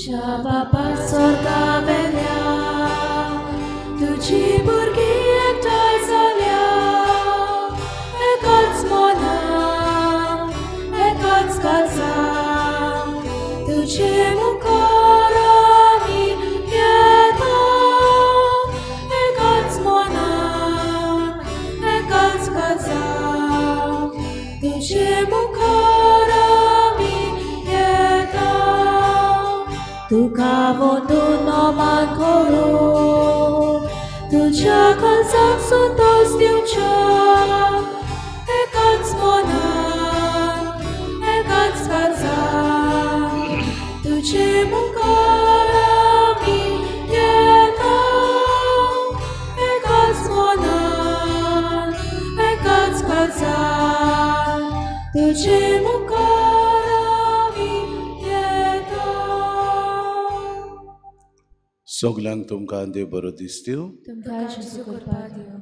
आमच्या बापा स्वर्गावेल्या तुजी भुरगीं एकठांय जाल्या, एकाच मनान एकाच काळजान तुजे मुखार आमी येता, एकाच मनान एकाच काळजान तुजे मुखार आमी येता. तुका वंदून नमन करून तुज्या काळजाक संतोश दिवच्या, एकाच मनान एकाच काळजान तुजे मुखार आमी येता, एकाच मनान एकाच काळजान तुजे मुखार आमी येता. सगल्यांक तुमकां देव बरो दिसत्यो.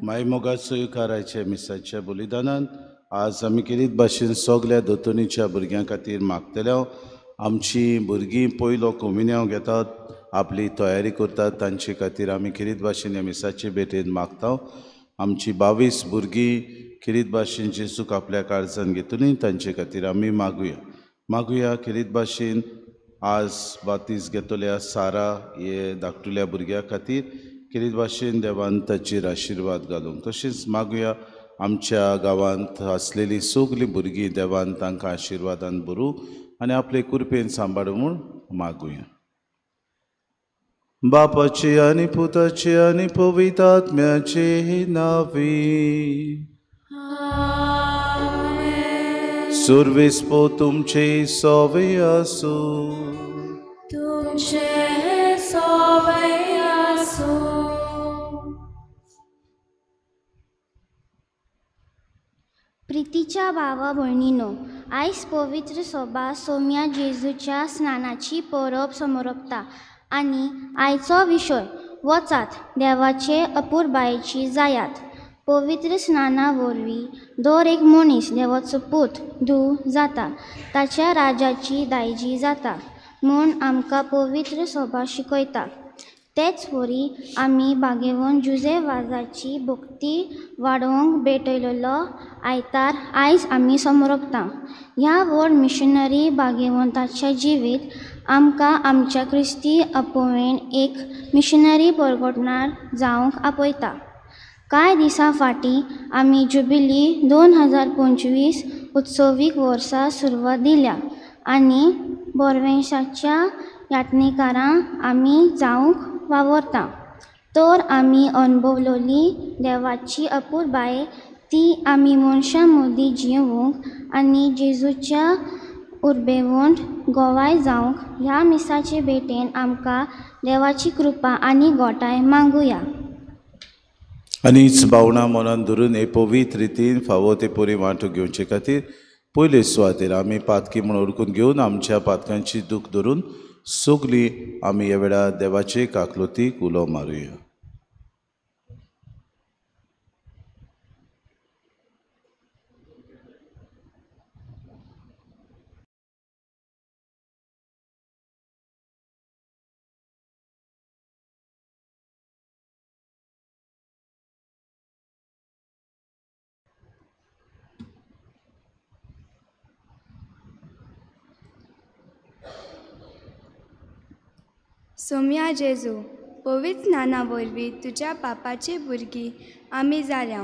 माय मोगाचो युकाराच्या मिसाच्या बलिदानान आज आमी केरीत भाशेन सगल्या दोतोनीच्या भुरग्यां खातीर मागतले. आमची भुरगीं पयलो कोमिन्यांव घेतात, आपली तयारी करतात, तांचे खातीर आमी खेरीत भाशेन ह्या मिसाचे भेटेन मागता. आमची 22 भुरगीं खेरीत भाशेन जेजूक आपल्या काळजान घेतली, तांचे खातीर आमी मागुया. मागुया खेरीत भाशेन आज बातीस घेतल्या सारा हे धाकटुल्या भुरग्या खातीर खेरीत भाशेन देवान ताचेर आशिर्वाद घालूंक. तशेंच मागुया आमच्या गांवांत आसलेलीं सगलीं भुरगीं देवान तांकां आशिर्वादान भरूं आनी आपले कृपेन सांबाळूं म्हूण मागुया. बापाचे आनी पुताचे आनी पवित्र आत्म्याचे नांवी. सुर्वेस्पो तुमचे सोवे आसूं. तुमचे सोवे आसूं. प्रितीच्या भावा भयणीनो, आयज पवित्र सभा सोम्या जेजूच्या स्नानाची परब समरपता आनी आयचो विशय वचात देवाचे अपुरबायेची जायात. पवित्र स्नाना वरवीं दर एक मनीस देवाचो पूत धूव जाता, ताच्या राजाची दायजी जाता म्हूण आमकां पवित्र सभा शिकयता. तेच वरी आमी भागेवन जुजे वाजाची भक्ती वाडोवंक भेटयलेलो आयतार आयज आमी समरपता. ह्या व्हड मिशनरी भागेवंताचें जिवीत आमकां आमच्या क्रिस्ती आपोवणेन एक मिशनरी परगटणार जावंक आपयता. कांय दिसां फाटीं आमी जुबिली 2025 उत्सवीक वर्सा सुरवात दिल्या आनी बोरवेंशाच्या यात्नेकारां आमी जावंक वावरता. तर आमी अणभवलोली देवाची अपुरबाय ती आमी मनशां मदीं जिवूंक आनी जेजूच्या उर्बेवंत गोवाय जावंक ह्या मिसाचे भेटेन आमकां देवाची कृपा आनी गोठाय मागुया. आनीच भावना मनान धरून हे पवित्र रितीन फावो ते परी वांटो घेवचे खातीर पयले सुवातेर आमी पातकी म्हूण ओळखून घेवन आमच्या पातकांची दूख धरून सगली आमी ह्या वेळार देवाचे काकलुतीक उलो मारुया. सोम्या जेजू, पवित्र स्नाना वरवीं तुज्या बापाची भुरगीं आमी जाल्या,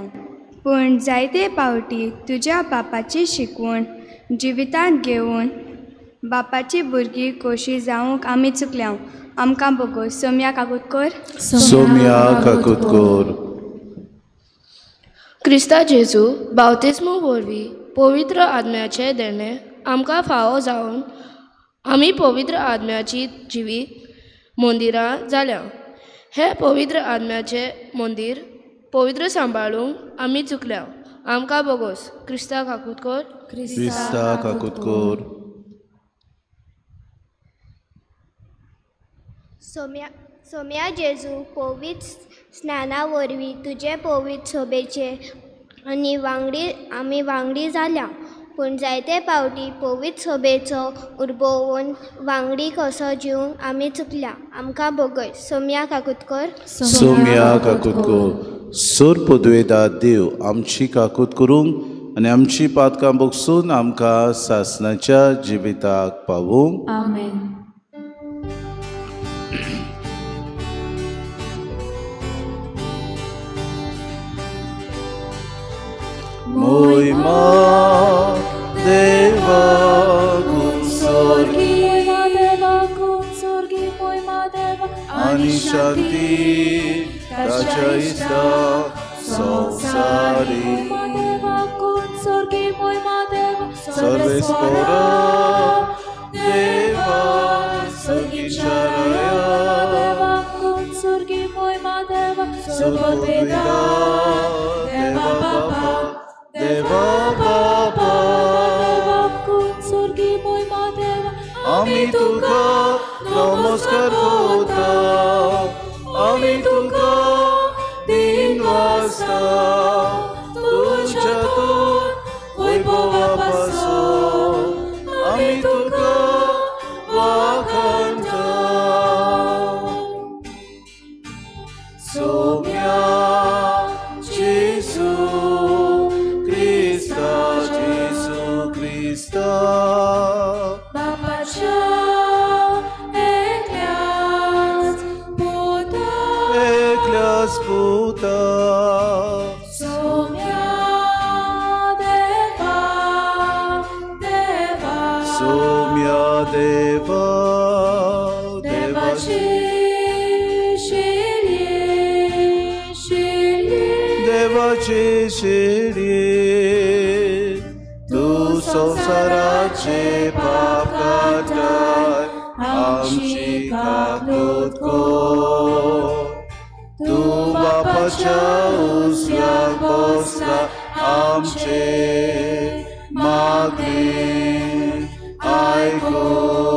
पूण जायते पावटी तुज्या बापाची शिकवण जिवितांत घेवन बापाची भुरगीं खोशी जावंक आमी चुकल्या. आमकां बोगोस. सोम्या काकूत कर. सोम्या काकूत कर. क्रिस्ता जेजू बावतिस्मू वरवीं पवित्र आत्म्याचें देणें आमकां फावो जावन आमी पवित्र आत्म्याची जिवीत मंदिरां जाल्या. हें पवित्र आत्म्याचें मंदीर पवित्र सांबाळूंक आमी चुकल्या. आमकां बोगोस. क्रिस्ता काकूत कर. क्रिस्ता काकूत कर. सोम्या जेजू, पवित्र स्नाना वरवीं तुजे पवित्र सोबेचे आनी वांगडी आमी वांगडी जाल्या, पूण जायते पावटी पवित्र सभेचो उर्बोवन वांगडी कसो जिवंक आमी चुकल्या. आमकां भोगय. सोम्या काकूत कर. सोम्या काकूत कर. सोर पदवेदा देव आमची काकूत करूंक आनी आमची पातकां बगसून आमकां सासणाच्या जिविताक पावूंक. आमेन. मोयमा देवा कुंसोर्गी आनी शांती ताच्या इश्टा संवसारी सर्वेस्पोरा देवा सर्गीच्या राया सर्वोद्वेदा देवा बापा देवा बापा आमी तुका नमस्कार करता, आमी तुका दिन वाजता तुज्या तूं वैभवा पासून आमी तुका वाखाणता. सोम्या जेजू क्रिस्ता, जेजू क्रिस्ता बापाच्या एकल्याच पुता, एकल्याच पुता सोम्या देवा देवा सोम्या देवा देवाची शिरये शिरये देवाची शिरये तूं संवसाराचे पाप काडटाय आमची काकूत कर. तूं बापाच्या उजव्याक बसला आमचे मागणें आयकून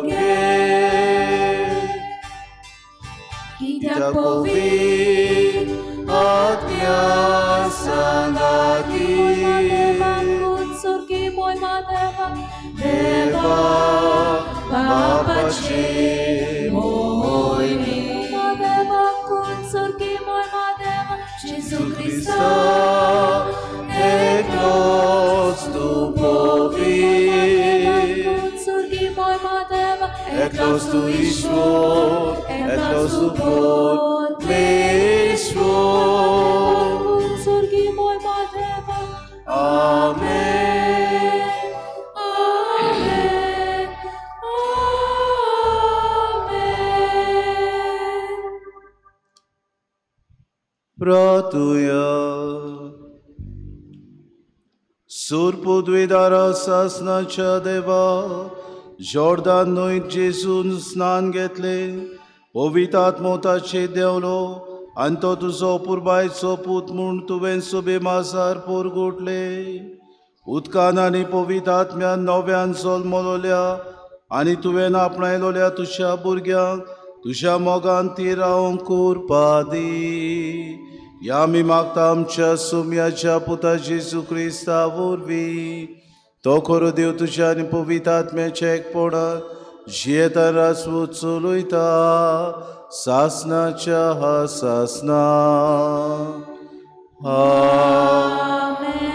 घे. कित्याक कित्याक पवित्र आत्म्या सांगाती देवा बापाची मोहिनी जेजू क्रिस्ता एकलोच तूं पवित्र, एकलोच तूं ईश्वर, एकलोच तूं परमेश्वर. आमेन. आमेन. आमेन. प्रार्थुया. सुरपुद्वेदारा सासनाच्या देवा जॉर्दान न्हंयत जेजून स्नान घेतलें, पवित्र आत्मो ताचेर देंवलो आनी तो तुजो पुरबायचो पूत म्हूण तुवें सुबे माजार पोरगुटले. उदकान आनी पवित्र आत्म्यान नव्यान जल्मलोल्या आनी तुवें आपणायलोल्या तुज्या भुरग्यांक तुज्या मोगान ती रावंक कुरपा दी. ह्या आमी मागता आमच्या सुम्याच्या पुता जेजू क्रिस्ता वरवीं. तो खरो देव तुज्या आनी पवित्र आत्म्याच्या एकपणान जियेता रासवू चलयता सासनाच्या हा सासना. आमेन.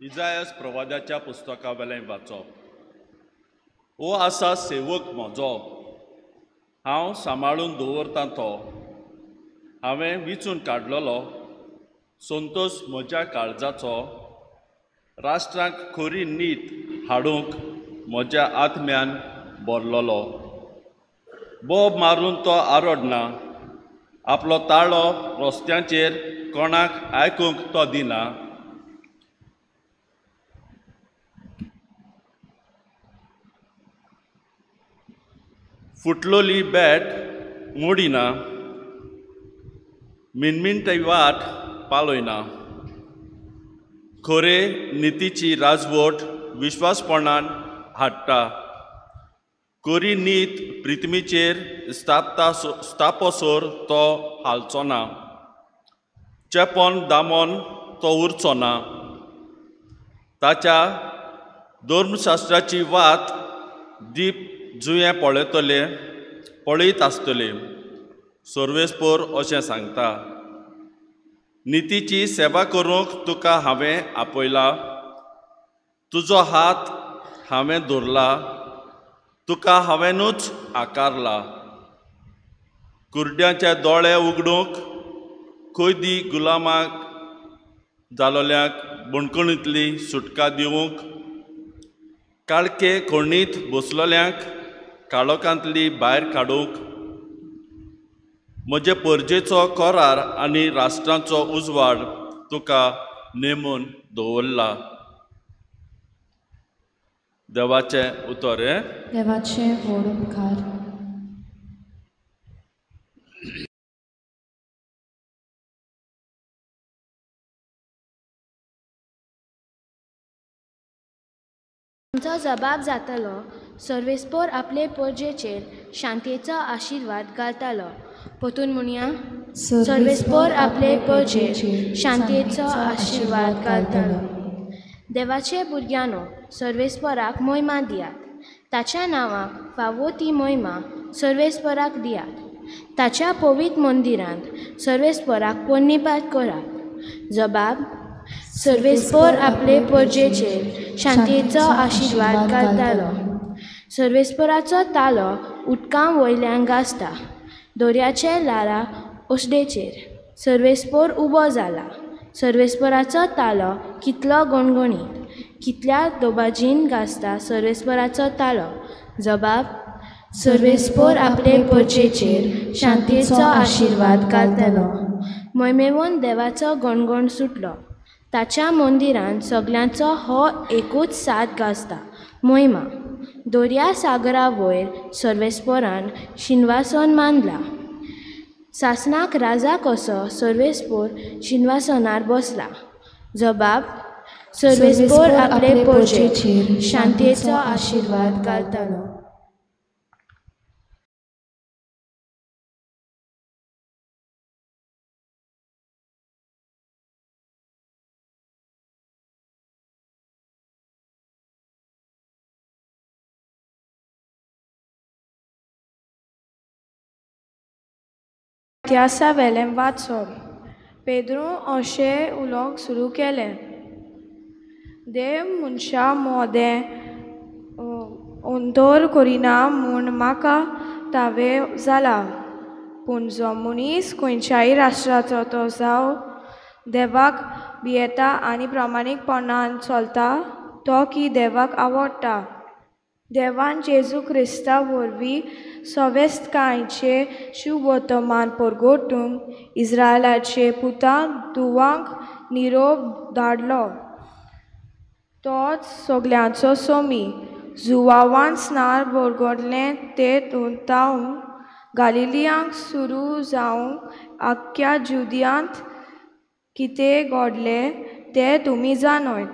इजायस प्रवादाच्या पुस्तका वेल्यान वाचप. ओ आसा सेवक म्हजो, हांव सांबाळून दवरतां तो, हांवें विचून काडलेलो संतोश म्हज्या काळजाचो, राष्ट्रांक खरी नीत हाडूंक म्हज्या आत्म्यान भरलेलो. बोब मारून तो आरडना, आपलो ताळो रस्त्यांचेर कोणाक आयकूंक तो दिना. फुटलोली बॅट मोडिना, मिनमिनटी वाट पालयना. खरे नितीची राजवट विश्वासपणान हाडटा. कोरी नीत पृथ्वीचेर स्थापता स्थापसोर तो हालचो ना, चेपन दामोन तो उरचो ना. ताच्या धर्मशास्त्राची वात दीप जुंये पळयतले पळयत आसतले. सर्वेस्पोर अशें सांगता, नितीची सेवा करूंक तुका हांवें आपयला, तुजो हात हांवें धरला, तुका हांवेंनूच आकारला. कुर्ड्यांचे दोळे उगडूंक, कैदी गुलामाक जालोल्यांक बणकणींतली सुटका दिवंक, काळखे कोणीत बसलोल्यांक काळोखांतली भायर काडूंक, म्हजे परजेचो करार आनी राष्ट्रांचो उजवाड तुका नेमून दवरला. देवाचें उतर हें. देवाचें व्हड उपकार. आमचो जबाब जातलो. सर्वेस्पोर आपले परजेचेर शांतेचो आशिर्वाद घालतालो. परतून म्हणया, सर्वेस्पोर आपले परजेर शांतेचो आशिर्वाद घालतालो. देवाचे भुरग्यांनो, सर्वेस्पोराक मोहिमा दियात. ताच्या नांवाक फावो ती मोहिमा सर्वेस्पोराक दियात. ताच्या पवित्र मंदिरांत सर्वेस्पोराक पुण्यपात करात. जबाब, सर्वेस्पोर आपले परजेचेर शांतेचो आशिर्वाद घालतालो. सर्वेस्पोराचो तालो उदकां वयल्यान गाजता, दर्याचे ल्हारां ओसडेचेर. सर्वेस्पोर उबो जाला. सर्वेस्पोराचो तालो कितलो गणगणीत, कितल्या दोबाजीन गाजता सर्वेस्पोराचो तालो. जबाब, सर्वेस्पोर आपले परजेचेर शांतेचो आशिर्वाद घालतलो. मोहिमेवन देवाचो गणगण सुटलो. ताच्या मंदिरांत सगल्यांचो हो एकूच साद गाजता, मोहिमा. दर्या सागरा वयर सर्वेस्पोरान शिनवासन मांडला. सासणाक राजा कसो सर्वेस्पोर शिनवासनार बसला. जबाब, सर्वेस्पोर आपले परजेचेर शांतेचो आशिर्वाद घालतालो. इतिहासा वेलें वाचप. पेद्रू अशें उलोवंक सुरू केलें, देव मनशां मोदें अंतर करिना म्हूण म्हाका तावें जाला. पूण जो मनीस खंयच्याय राष्ट्राचो तो जावं देवाक भियेता आनी प्रामाणीकपणान चलता तो की देवाक आवडटा. देवान जेजू क्रिस्ता वरवीं सवेस्तकायेचें शुभवर्तमान परगटूंक इस्रायलाचे पुतां धुवांक निरोप धाडलो. तोच सगल्यांचो सोमी. जुवावान स्नान बरगडलें तें तुंतावंक गालिलियांक सुरू जावंक आख्ख्या जुदियांत कितें घडलें तें तुमी जाणोय.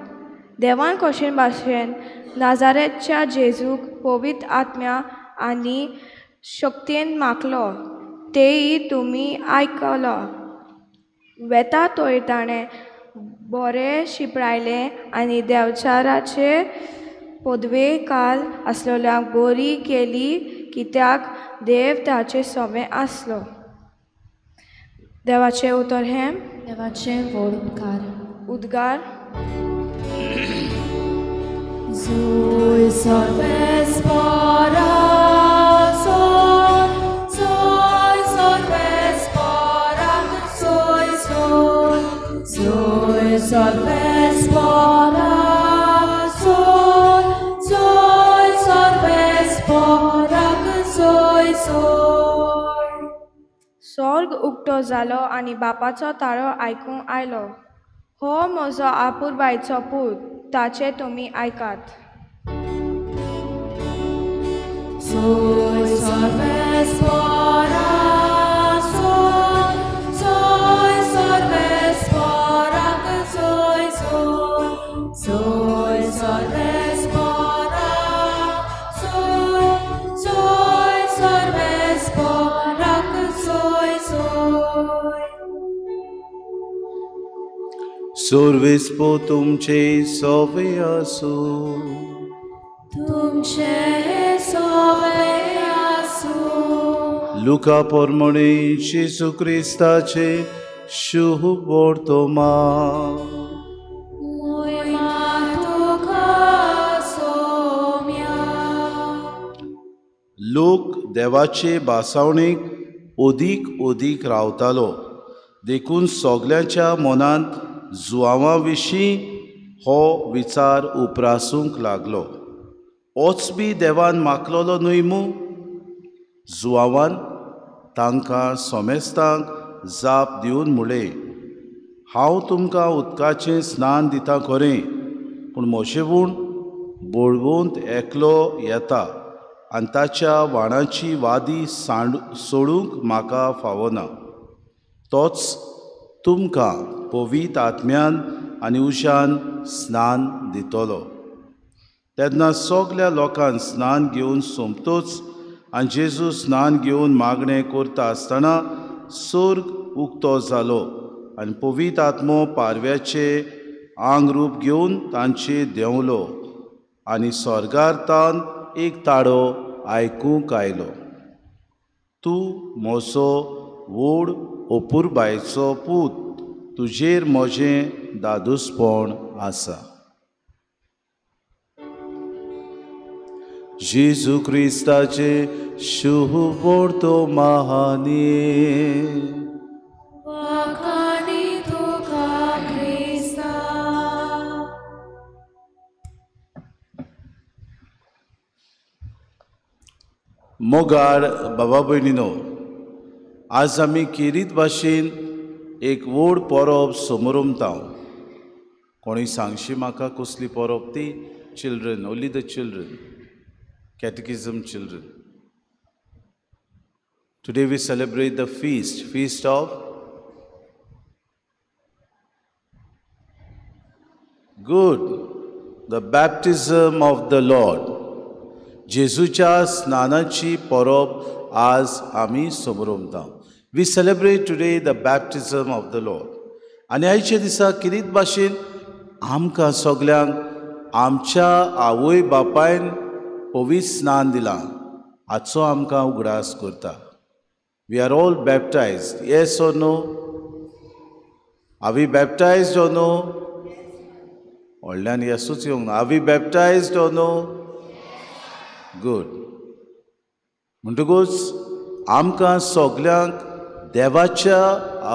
देवान कशे भाशेन नाजारेतच्या जेजूक पवित्र आत्म्या आनी शक्तेन माखलो तेंय तुमी आयकलां. वेता थंय ताणें बरें शिंपडायलें आनी देवचाराचे पदवे काल आसलेल्यांक बरी केली, कित्याक देव ताचे सवें आसलो. देवाचें उतर हें. देवाचें व्हड उपकार. उद्गार. Zoe Sarvespora, Zoe, Zoe Sarvespora, Zoe, Zoe, Zoe Sarvespora, Zoe, Zoe Sarvespora, Zoe, Zoe. स्वर्ग उक्तो जालो आनी बापाचो ताळो आयकूंक आयलो, हो म्हजो आपुरबायचो पूत, ताचें तुमी आयकात. Zoe Sarvespora, Zoe, Zoe Sarvespora, Zoe, Zoe, सोर्विस्पो तुमचे सोवे आसूं. तुमचे सोवे आसूं. लुका पोरमणे जेजू क्रिस्ताचे शुभ वर्तमान. मोयमा तुका सोम्या. लोक देवाचे भासावणेक ओदीक ओदीक रावतालो देखून सगल्यांच्या मनांत जुआंवा विशीं हो विचार उप्रासूंक लागलो. ओच बी देवान मागलोलो न्हय मू? जुआंवान तांकां सोमेस्तांक जाप दिवन म्हळें, हांव तुमकां उदकाचें स्नान दिता खरें, पूण म्हजेवूण बळवंत एकलो येता आनी ताच्या वाणाची वादी सोडूंक म्हाका फावना. तोच तुमकां पवित्र आत्म्यान आनी उज्यान स्नान दितलो. तेन्ना सगल्या लोकांक स्नान घेवन सोंपतोच आनी जेजू स्नान घेवन मागणें करता आसतना सोर्ग उक्तो जालो आनी पवित्र आत्मो पारव्याचें आंगरूप घेवन तांचेर देंवलो आनी स्वर्गार तावन एक ताळो आयकूंक आयलो, तूं म्हजो व्हड अपुरबायेचो पूत, तुजेर म्हजें दादूसपण आसा. जेजू क्रिस्ताचे शुभ वर्तमानी. वाखाणी तुका क्रिस्ता. मोगाळ बाबा भयणीनो, आज आमी केरीत भाशेन एक व्हड परब समोरमता. कोणूय सांगशी म्हाका कसली परब ती? Children, only the children, catechism children. Today we celebrate the feast of good, the baptism of the Lord. जेजूच्या स्नानाची परब आज आमी समोरमता. We celebrate today the baptism of the Lord. आनी आयच्या दिसा किरीत भाशेन आमकां सगल्यांक आमच्या आवय बापायन पवित्र स्नान दिलां हाचो आमकां उगडास करता. We are all baptized, yes or no? Are we baptized or no? व्हडल्यान येसूच येवंक ना. Are we baptized or no? Good. म्हणटकूच आमकां सगल्यांक देवाच्या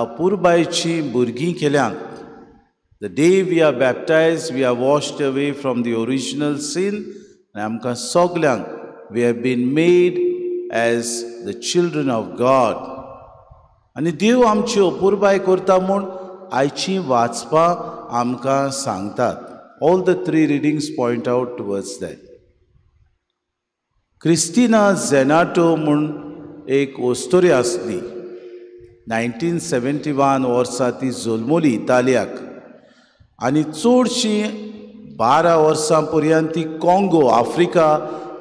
अपुरबायेचीं भुरगीं केल्यांत. The day we are baptized, we are washed away from the original sin. आनी आमकां सगल्यांक we have been made as the children of God. आनी देव आमची अपुरबाय करता म्हूण आयचीं वाचपां आमकां सांगतात. All the three readings point out towards that. Cristina Zenato म्हूण एक ओस्तोरी आसली. 1971 वर्सा ती जल्मली इतालियाक आनी चडशीं 12 वर्सां पर्यंत ती काँगो आफ्रिका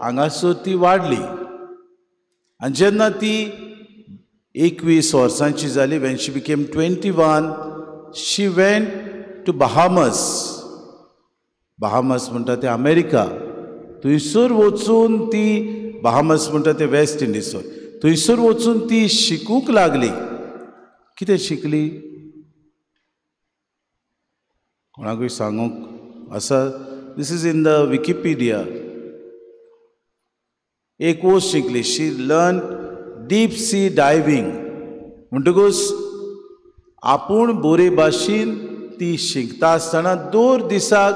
हांगासर ती वाडली. आनी जेन्ना ती 21 वर्सांची जाली, when she became 21, she went to Bahamas. Bahamas म्हणटा ते अमेरिका. थंयसर वचून ती, बहामस म्हणटा ते वेस्ट इंडिजर, थंयसर वचून ती शिकूंक लागली. कितें शिकली कोणाकूय सांगूंक आसा? This is in the Wikipedia. एक वस्त शिकली, she learn deep sea diving. म्हणटकूच आपूण बरे भाशेन ती शिकता आसतना दर दिसाक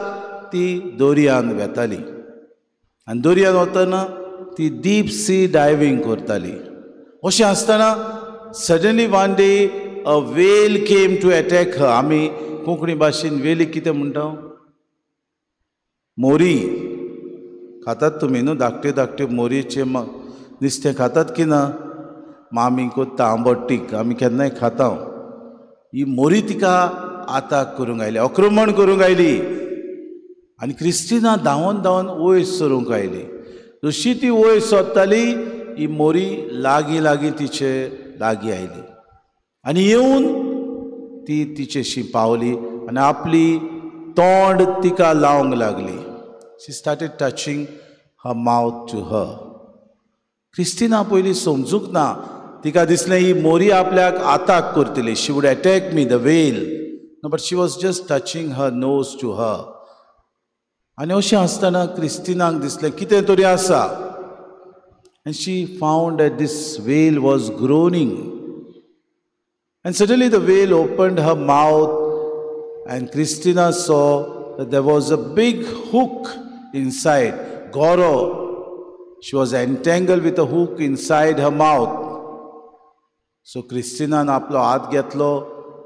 ती दर्यान वेताली आनी दर्यान वतना ती डीप सी डायवींग करताली. अशें आसतना suddenly one day a whale came to attack her. आमी कोंकणी भाशेन वेलीक कितें म्हणटा? मोरी खातात तुमी न्हू? धाकट्यो धाकट्यो मोरयेचें नुस्तें खातात की ना? मामी कोत्ता आंबट आमी केन्नाय खाता. ही मोरी तिका आताक करूंक आयली, आक्रमण करूंक आयली आनी क्रिस्टिना धांवन धांवन वयर सरूंक आयली. जशी ती वयर सरताली ही मोरी लागीं लागीं तिचे लागीं आयली. आनी येवन ती तिचेशी पावली आनी आपली तोंड तिका लावंक लागली. She started touching her mouth to her. Christina पयलीं समजूंक ना. तिका दिसलें ही मोरी आपल्याक आताक करतली. She would attack me, the whale. No, but she was just touching her nose to her. आनी अशें आसतना क्रिस्टिनाक दिसलें कितें तरी आसा. And she found that this whale was groaning. And suddenly the whale opened her mouth and Christina saw that there was a big hook inside. Goro. She was entangled with a hook inside her mouth. So क्रिस्टिनान आपलो हात घेतलो,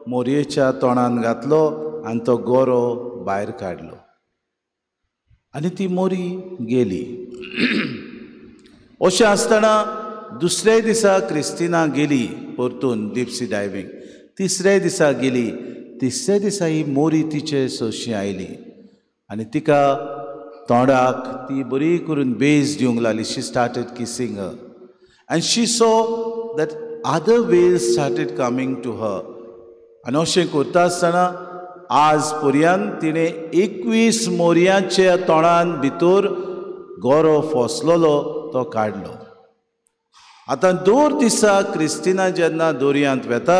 मोरयेच्या तोंडान घातलो आनी तो गोरो भायर काडलो आनी ती मोरी गेली. अशें आसतना दुसऱ्या दिसा क्रिस्टिना गेली परतून डीप सी डायवींग. तिसऱ्या दिसा गेली. तिसऱ्या दिसा ही मोरी तिचे सोशी आयली आनी तिका तोंडाक ती बरी करून बेज दिवंक लागली. She started kissing her and she saw that other whales started coming to her. आनी अशें करता आसतना आज पर्यंत तिणें 21 मोरयांच्या तोंडान भितर गोरो फसलेलो तो काडलो. आतां दर दिसा क्रिस्टिना जेन्ना दर्यांत वेता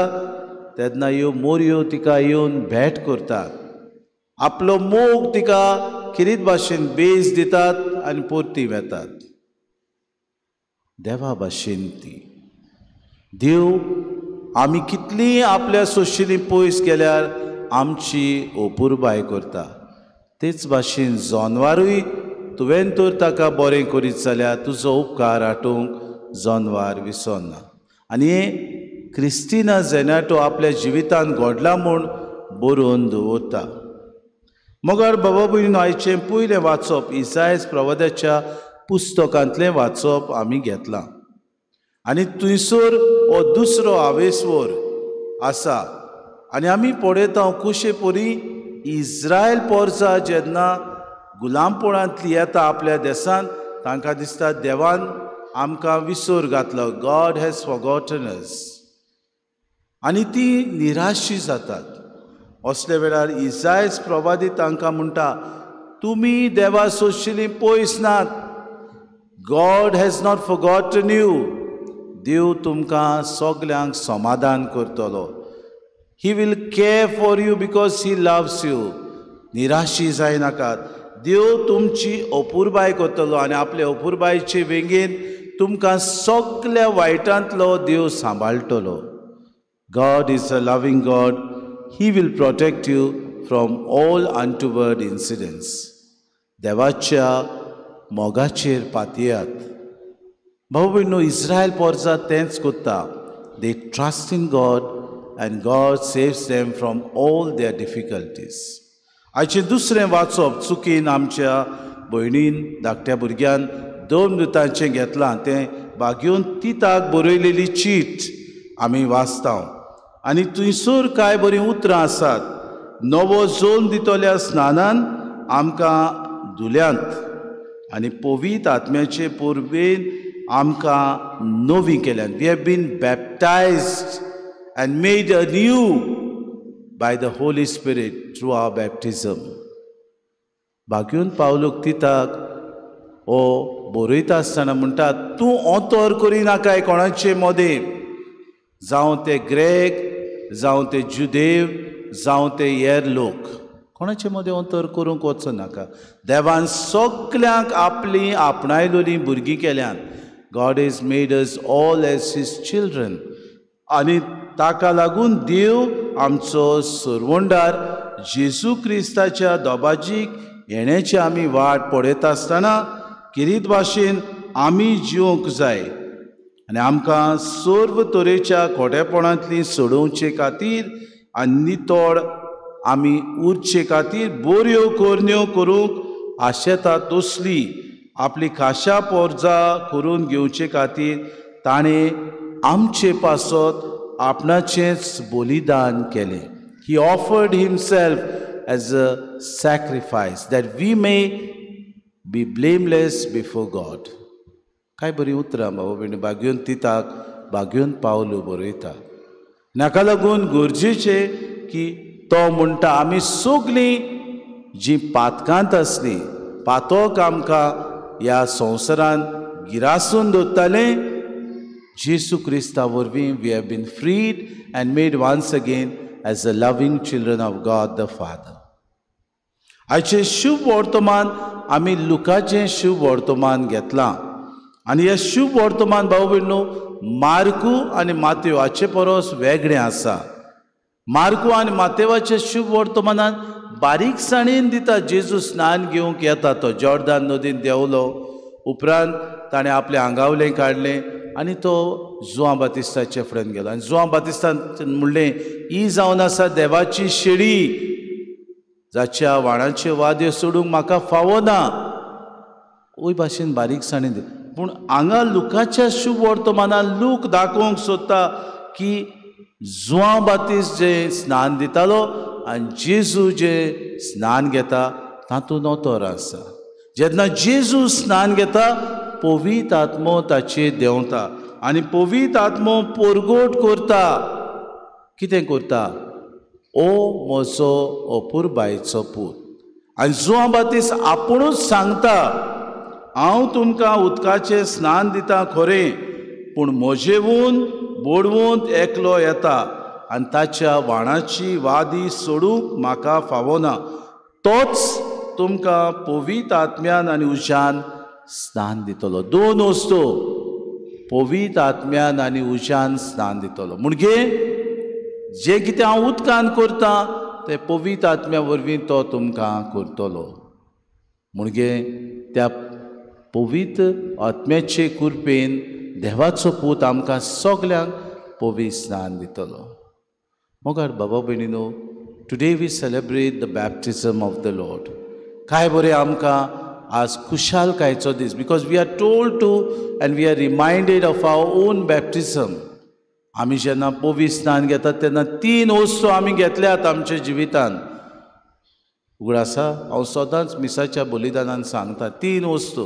तेन्ना ह्यो मोरयो तिका येवन भेट करतात, आपलो मोग तिका खेरीत भाशेन बेज दितात आनी परती वेतात. देवा भाशेन ती देव आमी कितलीं आपल्या सोशिली पयस गेल्यार आमची अपुरबाय करता. तेच भाशेन जनवारूय तुवें तर ताका बरें करीत जाल्यार तुजो उपकार आठोवंक जनवार विसरना. आनी क्रिस्टिना झेनाटो आपल्या जिवितांत घडला म्हूण बरोवन दवरता. मगर बाबा भयणीन आयचें पयलें वाचप इसायस प्रवादाच्या पुस्तकांतलें वाचप आमी घेतलां आनी थंयसर हो दुसरो आवेसवर आसा. आनी आमी पळयता कशे परी इस्रायल पोरसा जेन्ना गुलामपणांतली येता आपल्या देशांत तांकां दिसता देवान आमकां विसर घातलो, गॉड हॅज फॉगॉटन अस, आनी ती निराशी जातात. असल्या वेळार इसायस प्रवादी तांकां म्हणटा तुमी देवा सोशिली पयस नात, God has not forgotten you. देव तुमकां सगल्यांक समाधान करतलो. He will care for you because he loves you. निराशी जायनाकात. देव तुमची अपुरबाय करतलो आनी आपले अपुरबायचे वेंगेन तुमकां सगल्या वायटांतलो देव सांबाळटलो. God is a loving God. He will protect you from all untoward incidents. देवाच्या मोगाचेर पातयात. भाऊ भयणो, इस्रायल पोरसा तेंच करता. They trust in God and God saves them from all their difficulties. आयचें दुसरें वाचप चुकीन आमच्या भयणीन धाकट्या भुरग्यान 2 मृतांचें घेतलां. तें बागेवन तिताक बरयलेली चीट आमी वाचता आनी थंयसर कांय बरीं उतरां आसात. नवो जोन दितल्या स्नानान आमकां धुल्यांत आनी पवित्र आत्म्याचे परबेन आमकां नवी केल्यात. We have been baptized and made anew by the Holy Spirit through our baptism. बागेवन पावलूक तिताक हो बरयता आसतना म्हणटा तूं अंतर करिनाकाय कोणाचे मदें, जावं ते ग्रेक, जावं ते जुदेव, जावं ते हेर लोक, कोणाचे मदें अंतर करूंक वचनाका. देवान सगल्यांक आपलीं आपणायलोलीं भुरगीं केल्यांत. God has made us all as his children. आनी ताका लागून देव आमचो सरवंडार जेजू क्रिस्ताच्या दोबाजीक येण्याची आमी वाट पळयता आसतना किरीत भाशेन आमी जिवंक जाय आनी आमकां सर्व तरेच्या खोटेपणांतली सोडोवचे खातीर आनी नितळ आमी उरचे खातीर बऱ्यो करण्यो करूंक आशेता तसली आपली खाशा पोरजा करून घेवचे खातीर ताणें आमचे पासत आपणाचेंच बलिदान केलें. He offered himself as a sacrifice that we may be blameless before God. काय बरीं उतरां बाबा भयणी बागेवन तिताक बागेवन पावलू बरयता. हाका लागून गरजेचें की तो म्हणटा आमी सगळीं जीं पातकांत आसलीं, पातक आमकां ह्या संवसारान गिरासून दवरतालें, जेजू क्रिस्ता वरवीं we have been freed and made once again as the loving children of God the Father. आयचें शुभ वर्तमान आमी लुकाचें शुभ वर्तमान घेतलां आनी हें शुभ वर्तमान भाव भयणो मार्कू आनी मातेव हाचे परस वेगळें आसा. मार्कू आनी मातेवाचें शुभ वर्तमानान बारीकसाणेन दिता. जेजू स्नान घेवंक येता, तो जॉर्दान नदीन देंवलो, उपरांत ताणें आपलें आंगावलें काडलें आनी तो जुआं बातिस्ताचे फुड्यान गेलो आनी जुआं बातिस्तान म्हणलें, ही जावन आसा देवाची शेळी जाच्या वाणाच्यो वाद्यो सोडूंक म्हाका फावना. ओय भाशेन बारीकसाणेन दिता. पूण हांगा लुकाच्या शुभ वर्तमानान लूक दाखोवंक सोदता की जुआं बातिस्त जें स्नान दितालो आनी जेजू जें स्नान घेता तातूंत अंतर आसा. जेन्ना जेजू स्नान घेता पवित्र आत्मो ताचेर देंवता आनी पवित्र आत्मो परगट करता. कितें करता? ओ म्हजो अपुरबायेचो पूत. आनी जुआं बातिस्त आपुणूच सांगता, हांव तुमकां उदकाचें स्नान दिता खरें, पूण म्हजेवून बोडवून एकलो येता आनी ताच्या वाणाची वादी सोडूंक म्हाका फावना, तोच तुमकां पवित्र आत्म्यान आनी उज्यान स्नान दितलो. दोन वस्तू, पवित्र आत्म्यान आनी उज्यान स्नान दितलो. म्हणजे जें कितें हांव उदकान करतां तें पवित्र आत्म्या वरवीं तो तुमकां करतलो. म्हणजे त्या पवित्र आत्म्याचे कृपेन देवाचो पूत आमकां सगल्यांक पवित्र स्नान दितलो. मोगार बाबा भयणीनो, today we celebrate the baptism of the Lord. काय बरें आमकां आज खुशालकायेचो दीस, because we are told to and we are reminded of our own baptism. आमी जेन्ना पवित्र स्नान घेतात तेन्ना तीन वस्तू आमी घेतल्यात आमच्या जिवितान. उगडासा हांव सदांच मिसाच्या बलिदानान सांगता तीन वस्तू.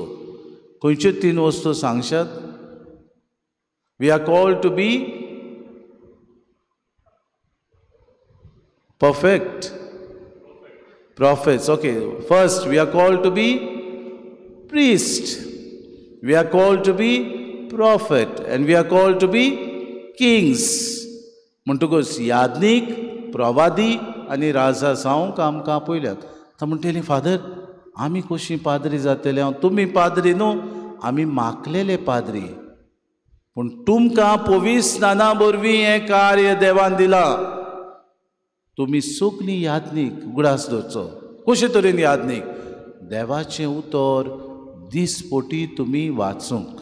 खंयच्यो तीन वस्तू सांगशात? We are called to be perfect prophets. Okay, first we are called to be priest, we are called to be prophet, and we are called to be kings. म्हणटकूच याज्ञीक, प्रवादी आनी राजा जावंक आमकां आपयल्यात. आतां म्हणटली, फादर आमी कशीं पाद्री जातले? हांव तुमी पाद्री न्हू, आमी मागलेले पाद्री, पूण तुमकां पवित्र स्नाना वरवीं हें कार्य देवान दिलां. तुमी सगळीं याज्ञीक. उगडास दवरचो, कशे तरेन याज्ञीक? देवाचें उतर दिसपटी तुमी वाचूंक.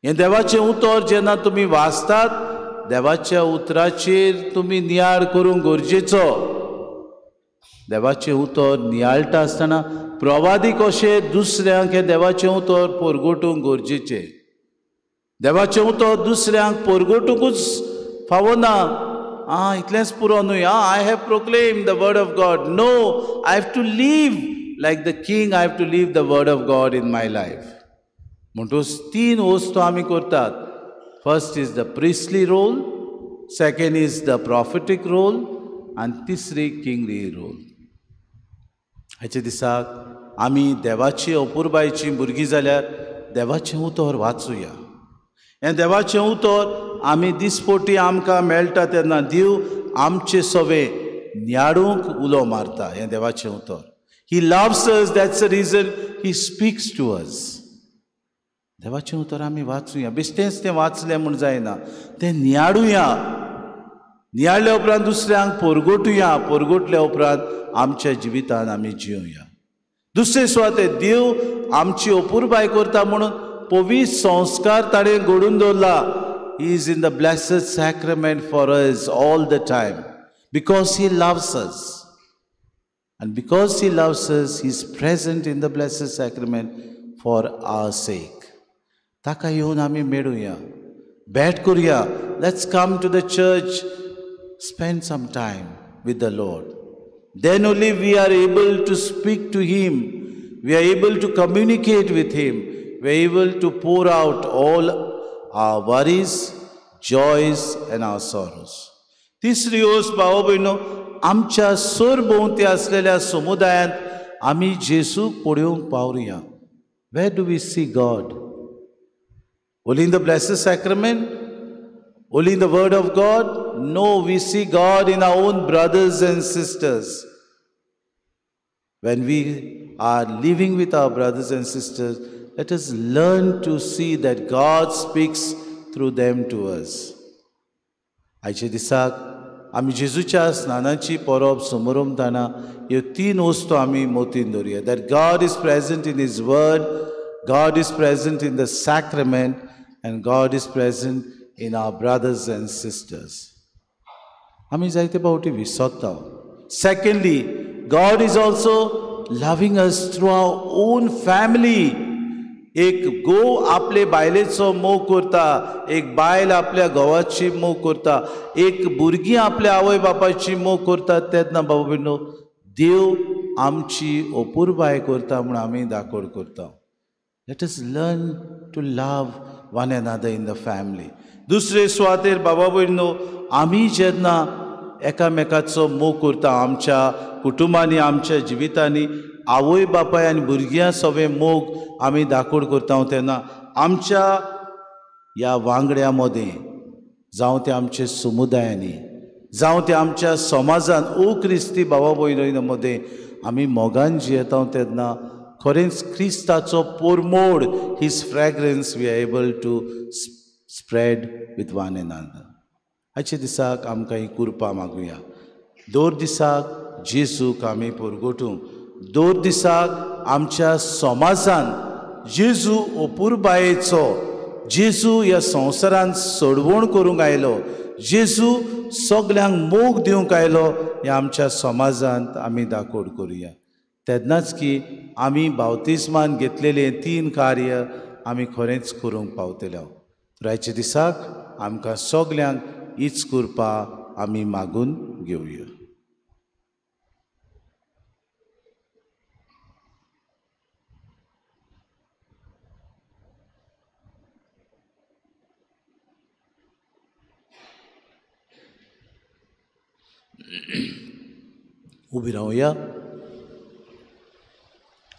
हें देवाचें उतर जेन्ना तुमी वाचतात, देवाच्या उतराचेर तुमी नियाळ करूंक गरजेचो. देवाचें उतर नियाळटा आसतना प्रवादी कशें दुसऱ्यांक हें देवाचें उतर परगटूंक गरजेचें. देवाचें उतर दुसऱ्यांक परगटुंकूच फावना. आं, इतलेंच पुरो न्हय. आं, I have proclaim the word of God. No, I have to live like the king. I have to live the word of God in my life. म्हणटकूच तीन वस्तू आमी करतात. First is the priestly role, second is the prophetic role, आनी तिसरी kingly role. हाचे दिसाक आमी देवाची अपुरबायेची भुरगीं जाल्यार देवाचें उतर वाचुया. हें देवाचें उतर आमी दिसपटी आमकां मेळटा तेन्ना देव आमचे सवे नियाळूंक उलो मारता. हें देवाचें उतर. He loves us, that's the reason he speaks to us. देवाचें उतर आमी वाचुया. बेश्टेंच तें वाचलें म्हूण जायना, तें नियाळुया. नियाळ्या उपरांत दुसऱ्यांक परगटुया. परगटल्या उपरांत आमच्या जिवितान आमी जिवया. दुसरे सुवाते देव आमची अपुरबाय करता म्हणून पवित्र संस्कार ताणें घडून दवरला. He is in the blessed sacrament for us all the time because he loves us. And because he loves us, he is present in the blessed sacrament for our sake. ताका येवन आमी मेळुया, भेट करुया. Let's come to the church, spend some time with the Lord. Then only we are able to speak to him, we are able to communicate with him, we are able to pour out all our worries, joys and our sorrows. तिसरी वस्त भाव भयणो, आमच्या सरभोंवती आसलेल्या समुदायांत आमी जेजूक पळोवंक पावरुया. Where do we see God? Only in the blessed sacrament? Only in the word of God? No, we see God in our own brothers and sisters. When we are living with our brothers and sisters, let us learn to see that God speaks through them to us. आयच्या दिसाक आमी जेजूच्या स्नानाची परब समरमताना ह्यो तीन वस्तू आमी मोतीन दवरुया. That God is present in His word, God is present in the sacrament, and God is present in our brothers and sisters. आमी जायते फावटी विसरता. Secondly, God is also loving us through our own family. एक घोव आपले बायलेचो मोग करता, एक बायल आपल्या घोवाची मोग करता, एक भुरगीं आपल्या आवय बापायची मोग करता. तेन्ना बाबा भयणो, देव आमची अपुरबाय करता म्हूण आमी दाखोड करता. Let us learn to love one another in the family. दुसरे सुवातेर बाबा भयणो, आमी जेन्ना एकामेकाचो मोग करता, आमच्या कुटुंबांनी, आमच्या जिवितांनी आवय बापाय आनी भुरग्यां सवे मोग आमी दाखोड करता, तेन्ना आमच्या ह्या वांगड्या मदें, जावं ते आमच्या समुदायांनी, जावं ते आमच्या समाजान ओ क्रिस्ती बाबा भयणीं मदें आमी मोगान जियेता, तेन्ना खरेंच क्रिस्ताचो पोरमोड, his fragrance we are able to spread with one another. आयच्या दिसाक आमकां ही कुरपा मागुया. दर दिसाक जेजूक आमी परगटूंक, दर दिसाक आमच्या समाजान जेजू अपुरबायेचो, जेजू ह्या संवसारान सोडवण करूंक आयलो, जेजू सगल्यांक मोग दिवंक आयलो, ह्या आमच्या समाजांत आमी दाखोड करुया. तेन्नाच की आमी बावतिस्मान घेतलेलें तीन कार्य आमी खरेंच करूंक पावतले. आयच्या दिसाक आमकां सगल्यांक हीच कृपा आमी मागून घेवया. उबी रावया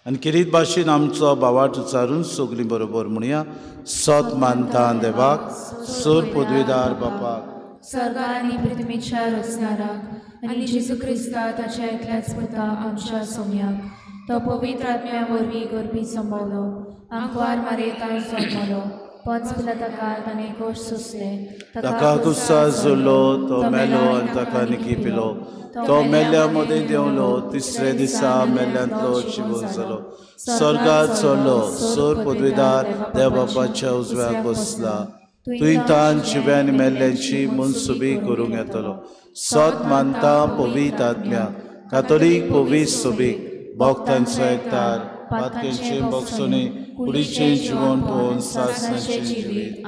आनी खेरीत भाशेन आमचो भावार्थ उच्चारून सगळीं बरोबर म्हणया. सत मानता देवाक, सर पदवीदार बापाक, स्वर्गा आनी पृथ्वीच्या रचणाराक, आनी जेजू क्रिस्ता ताच्या एकल्याच पुता आमच्या सोम्याक, तो पवित्र आत्म्या वरवीं गर्भी संभवलो, आंकवार मारयेतान जल्मलो, पंच पिलाता ताणें कोश सोंसले, ताका कुस्सार जोडलो, तो मेलो आनी ताका निकी पिलो, तो मेल्ल्या मदें देंवलो, तिसरे दिसा मेल्ल्यांतलो जिवो जालो, स्वर्गात चडलो, सर पदवीदार देव बापाच्या उजव्याक बसला, तुंय तान जिव्या आनी मेल्ल्यांची मनसुबी करूंक येतलो. सत मानता पवित्र आत्म्या, कातोलीक पवित्र सोबीक, भक्तांचो एकतार, पातकेंचे भोगसणे, कुडीचें जिवन पळोवन सासणाचें जिवीत.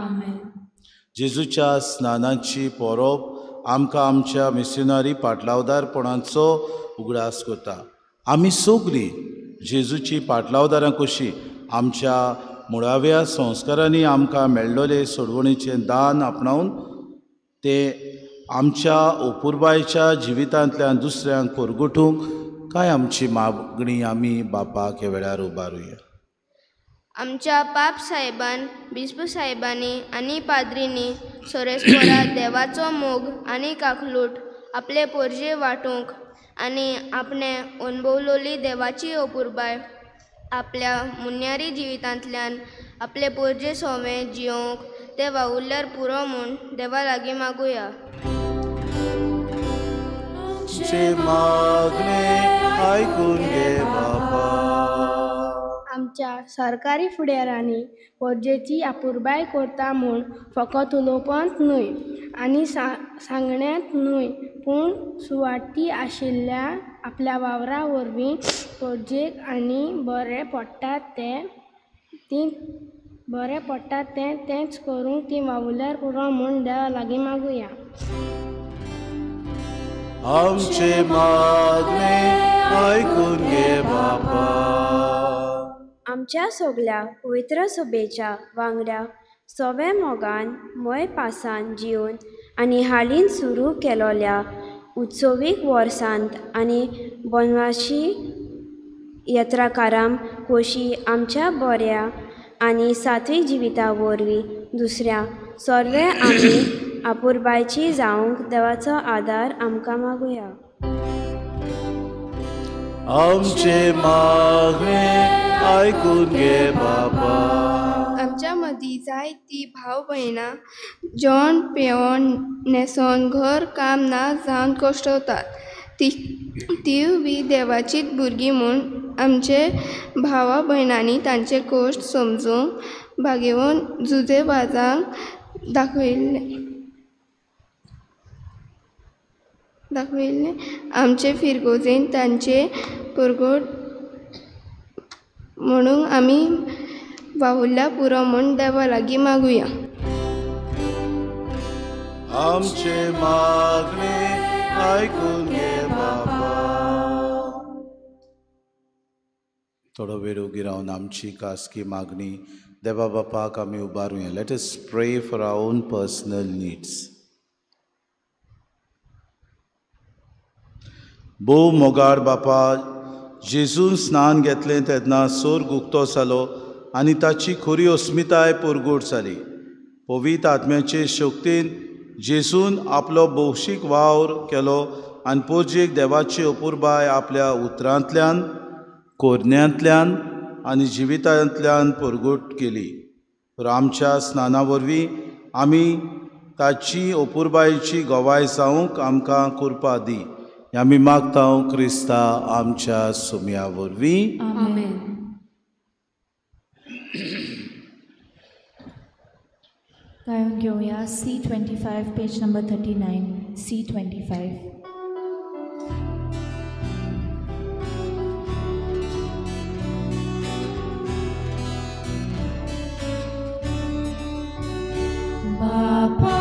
जेजूच्या स्नानाची परब आमकां आमच्या मिशनरी पाटलावदारपणाचो उगडास करता. आमी सगळीं जेजूची पाटलावदारां कशीं आमच्या मुळाव्या संस्कारांनी आमकां मेळ्ळोले सोडवणीचें दान आपणावन ते आमच्या अपुरबायेच्या जिवितांतल्यान दुसऱ्यांक परगटूंक काय आमची मागणी आमी बापाक ह्या वेळार उबारुया. आमच्या पाप साहेबान, बिस्प साहेबांनी आनी पाद्रींनी सोरेस्पोरा देवाचो मोग आनी काकलूट आपले पोरजे वांटूंक आनी आपणे अणभवलोली देवाची अपुरबाय आपल्या मुन्यारी जिवितांतल्यान आपले पोरजे सोवे जियोवंक ते वावुरल्यार पुरो म्हूण देवा लागीं मागुया. आयकून घे बापा. आमच्या सरकारी फुडारांनी पोरजेची अपुरबाय करता म्हूण फकत उलोवपांत न्हय आनी सांगण्यांत न्हय, पूण सुवार्थी आशिल्ल्या आपल्या वावरा वरवीं पोरजेक आनी बरें पडटा तें ती बरें पडटा तें तेंच करूंक ती वावुरल्यार पुरो म्हूण देवा लागीं मागुया. आमचे मागणे आयकून घे बापा. आमच्या सगल्या पवित्र सभेच्या वांगड्या सोवे मोगान मोय पासान जिवन आनी हालींच सुरू केलोल्या उत्सवीक वर्सांत आनी बनवाशी यत्राकारां खोशी आमच्या बऱ्या आनी सात्वीक जिविता वरवीं दुसऱ्या सर्वे आमी आपुरबायची जावंक देवाचो आदार आमकां मागुया. आमचे मागणें आयकून घे बाबा. आमच्या मदीं जायतीं भाव भयणां जेवण पेवण न्हेसोन घर काम ना जावन कश्टवतात. तीय बी देवाचीच भुरगीं म्हूण आमचे भावा भयणांनी तांचे कश्ट समजूंक भागेवन जुजे वाजांक दाखयल्लें आमचे फिरगोजेन तांचे परगट म्हणून आमी वावुरल्या पुरो म्हूण देवा लागीं मागुया. आमचे मागणें आयकून घे बाबा. थोडो वेळ उगी रावन आमची खासगी मागणी देवा बापाक आमी उबारुया. Let us pray for our own personal needs. भोव मोगाळ बापा, जेजून स्नान घेतलें तेन्ना सोर्ग उक्तो जालो आनी ताची खरी अस्मिताय परगट जाली. पवित्र आत्म्याचे शक्तीन जेजून आपलो भौशीक वावर केलो आनी पोरजेक देवाची अपुरबाय आपल्या उतरांतल्यान, कोरण्यांतल्यान आनी जिवितांतल्यान परगट केली. तर आमच्या स्नाना वरवीं आमी ताची अपुरबायेची गवाय जावंक आमकां कृपा दी. आमी मागता क्रिस्ता आमच्या सुम्या वरवीं. आमेन. गायन घेवया C25 page number 39. C25. बापा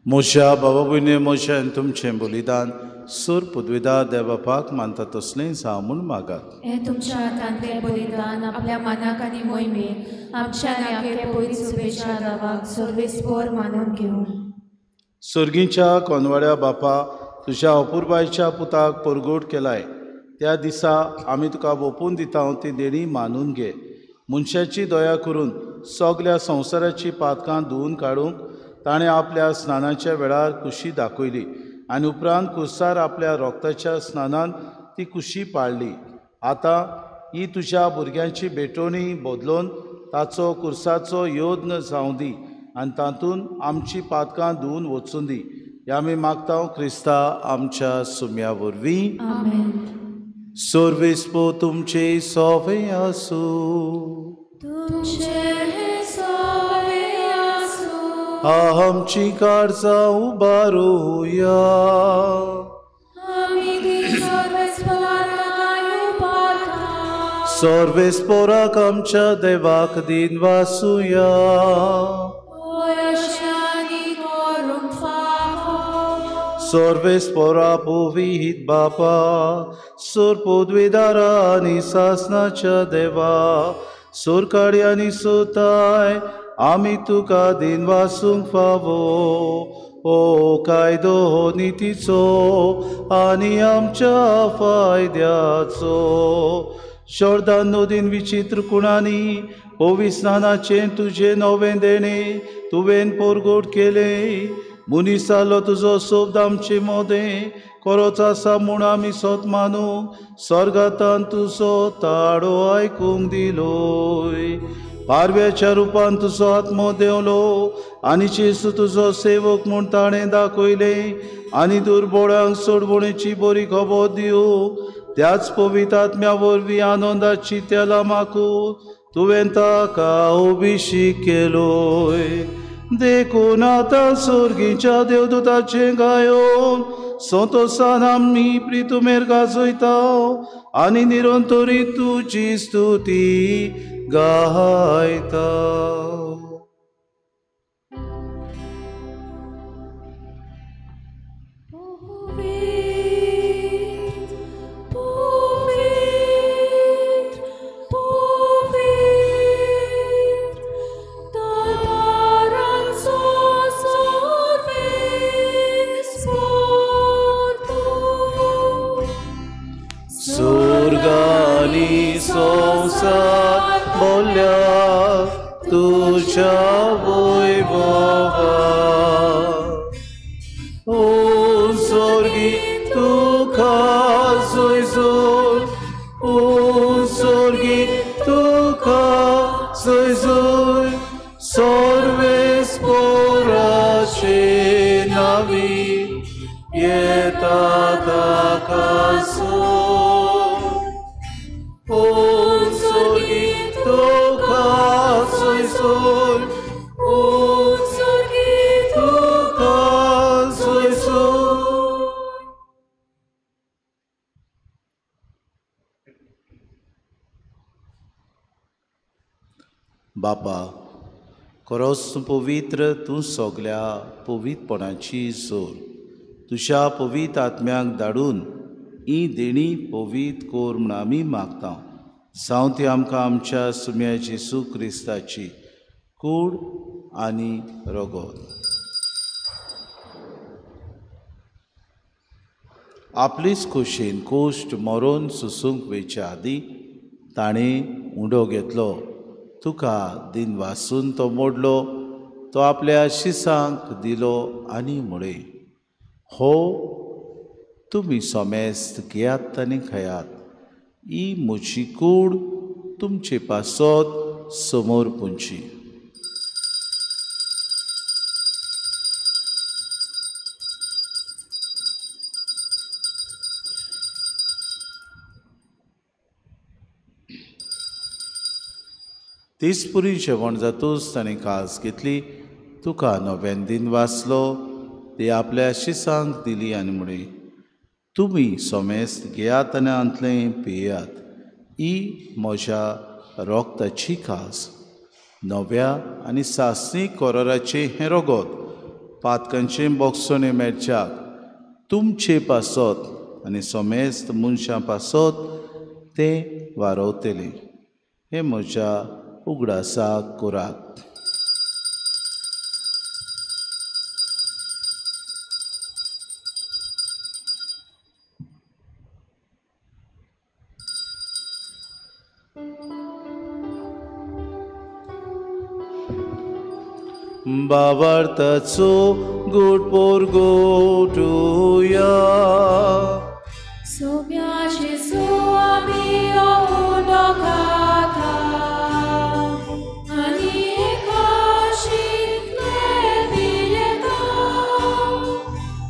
मोशा बाबा भयणी मोशा आनी तुमचें बलिदान सूर पदवीदार देवबापाक मानता तसलें जावं म्हूण मागात. हें तुमच्या हातांतलें बलिदान आपल्या मनाक आनी मोहिमेक आमच्या नाके पयली शुभेच्छा देवाक सर्वेस्पोर मानून घेवं. सर्गीच्या कोनवाड्या बापा, तुज्या अपुरबायच्या पुताक परगट केलाय त्या दिसा आमी तुका ओपून दिता ती देणी मानून घे. मनशाची दया करून सगल्या संवसाराची पातकां धुवून काडूंक ताणें आपल्या स्नानाच्या वेळार कुशी दाखयली आनी उपरांत कुसार आपल्या रोगताच्या स्नानान ती कुशी पाळ्ळी. आतां ही तुज्या भुरग्यांची भेटवणी बदलून ताचो कुर्साचो यत्न जावं दी आनी तातूंत आमची पातकां धुवून वचूं दी. ह्या आमी मागता क्रिस्ता आमच्या सुम्या वरवीं. आमेन. सर्वेस्पो तुमचे सोवे आसूं. आमची काळजां उबारुया. सर्वेस्पोराक आमच्या देवाक दिन वासुया. सर्वेस्पोरा पुविहीत बापा, सूर पदवीदारा आनी सासनाच्या देवा, सुरकाडी आनी सुताय आमी तुका दिन वासूंक फावो. ओ कायदो नितीचो आनी आमच्या फायद्याचो. जोर्दान नदीन विचित्र कुणांनी पवित्र स्नानाचें तुजें नवें देणें तुवें परगट केलें. मनीस जालो तुजो शब्द आमचे मोदें खरोच आसा म्हूण आमी सोत मानू स्वर्गांतान तुजो ताळो आयकूंक दिलोय. पारव्याच्या रुपान तुजो आत्मो देंवलो आनी जेजू तुजो सेवक म्हूण ताणें दाखयलें आनी दुर्बोळांक सोडवणेची बरी खबर दिवं त्याच पवित्र आत्म्या वरवीं आनंदाची तेलां माकू तुवें ताका अभिषेक केलोय. देखून आतां सोर्गीच्या देवदूताचें गायोन संतोसान आमी प्रितुमेर गाजयता आनी निरंतरी तुजी स्तुती गायता. सुर्गानी संवसार बोल्या तुज्या वैभवा. ओ स्वर्गी तुका जय, ओ स्वर्गी तुका जय जय, सर्वेस्पोराचे नावी येता ताका बापा खरोच तूं पवित्र, तूं सगल्या पवित्रपणाची जोर. तुज्या पवित्र आत्म्याक धाडून ही देणी पवित्र कोर म्हूण आमी मागता. जावं ती आमकां आमच्या सुम्या जेजू क्रिस्ताची कूड आनी रगत. आपलीच खोशेन कोश्ट मरोन सुसूंक वयच्या आदीं ताणें उंडो घेतलो, तुका दिन वासून तो मोडलो, तो आपल्या शिसांक दिलो आनी म्हळें, हो तुमी सोमेस्त घेयात आनी खायात, ही म्हजी कूड तुमचे पासत समोर पुंची. तीच पुरी जेवण जातूच ताणें कास घेतली, तुका नव्यान दिन वाचलो, ती आपल्या शिसांक दिली आनी म्हळें, तुमी सोमेस्त घेयात आनी हांतलें पियात, ही म्हज्या रोगताची कास, नव्या आनी सासणी कोराराचें हें रोगत, पातकांचें बोगसणें मेळच्याक तुमचे पासत आनी सोमेस्त मनशां पासत तें वारवतलें. हें म्हज्या उगडासाक करात. बाबार्थाचो गोड पोरगोटुया. सोम्या जेजू आमी उंडो खाता आनी एकाशितले पियेता,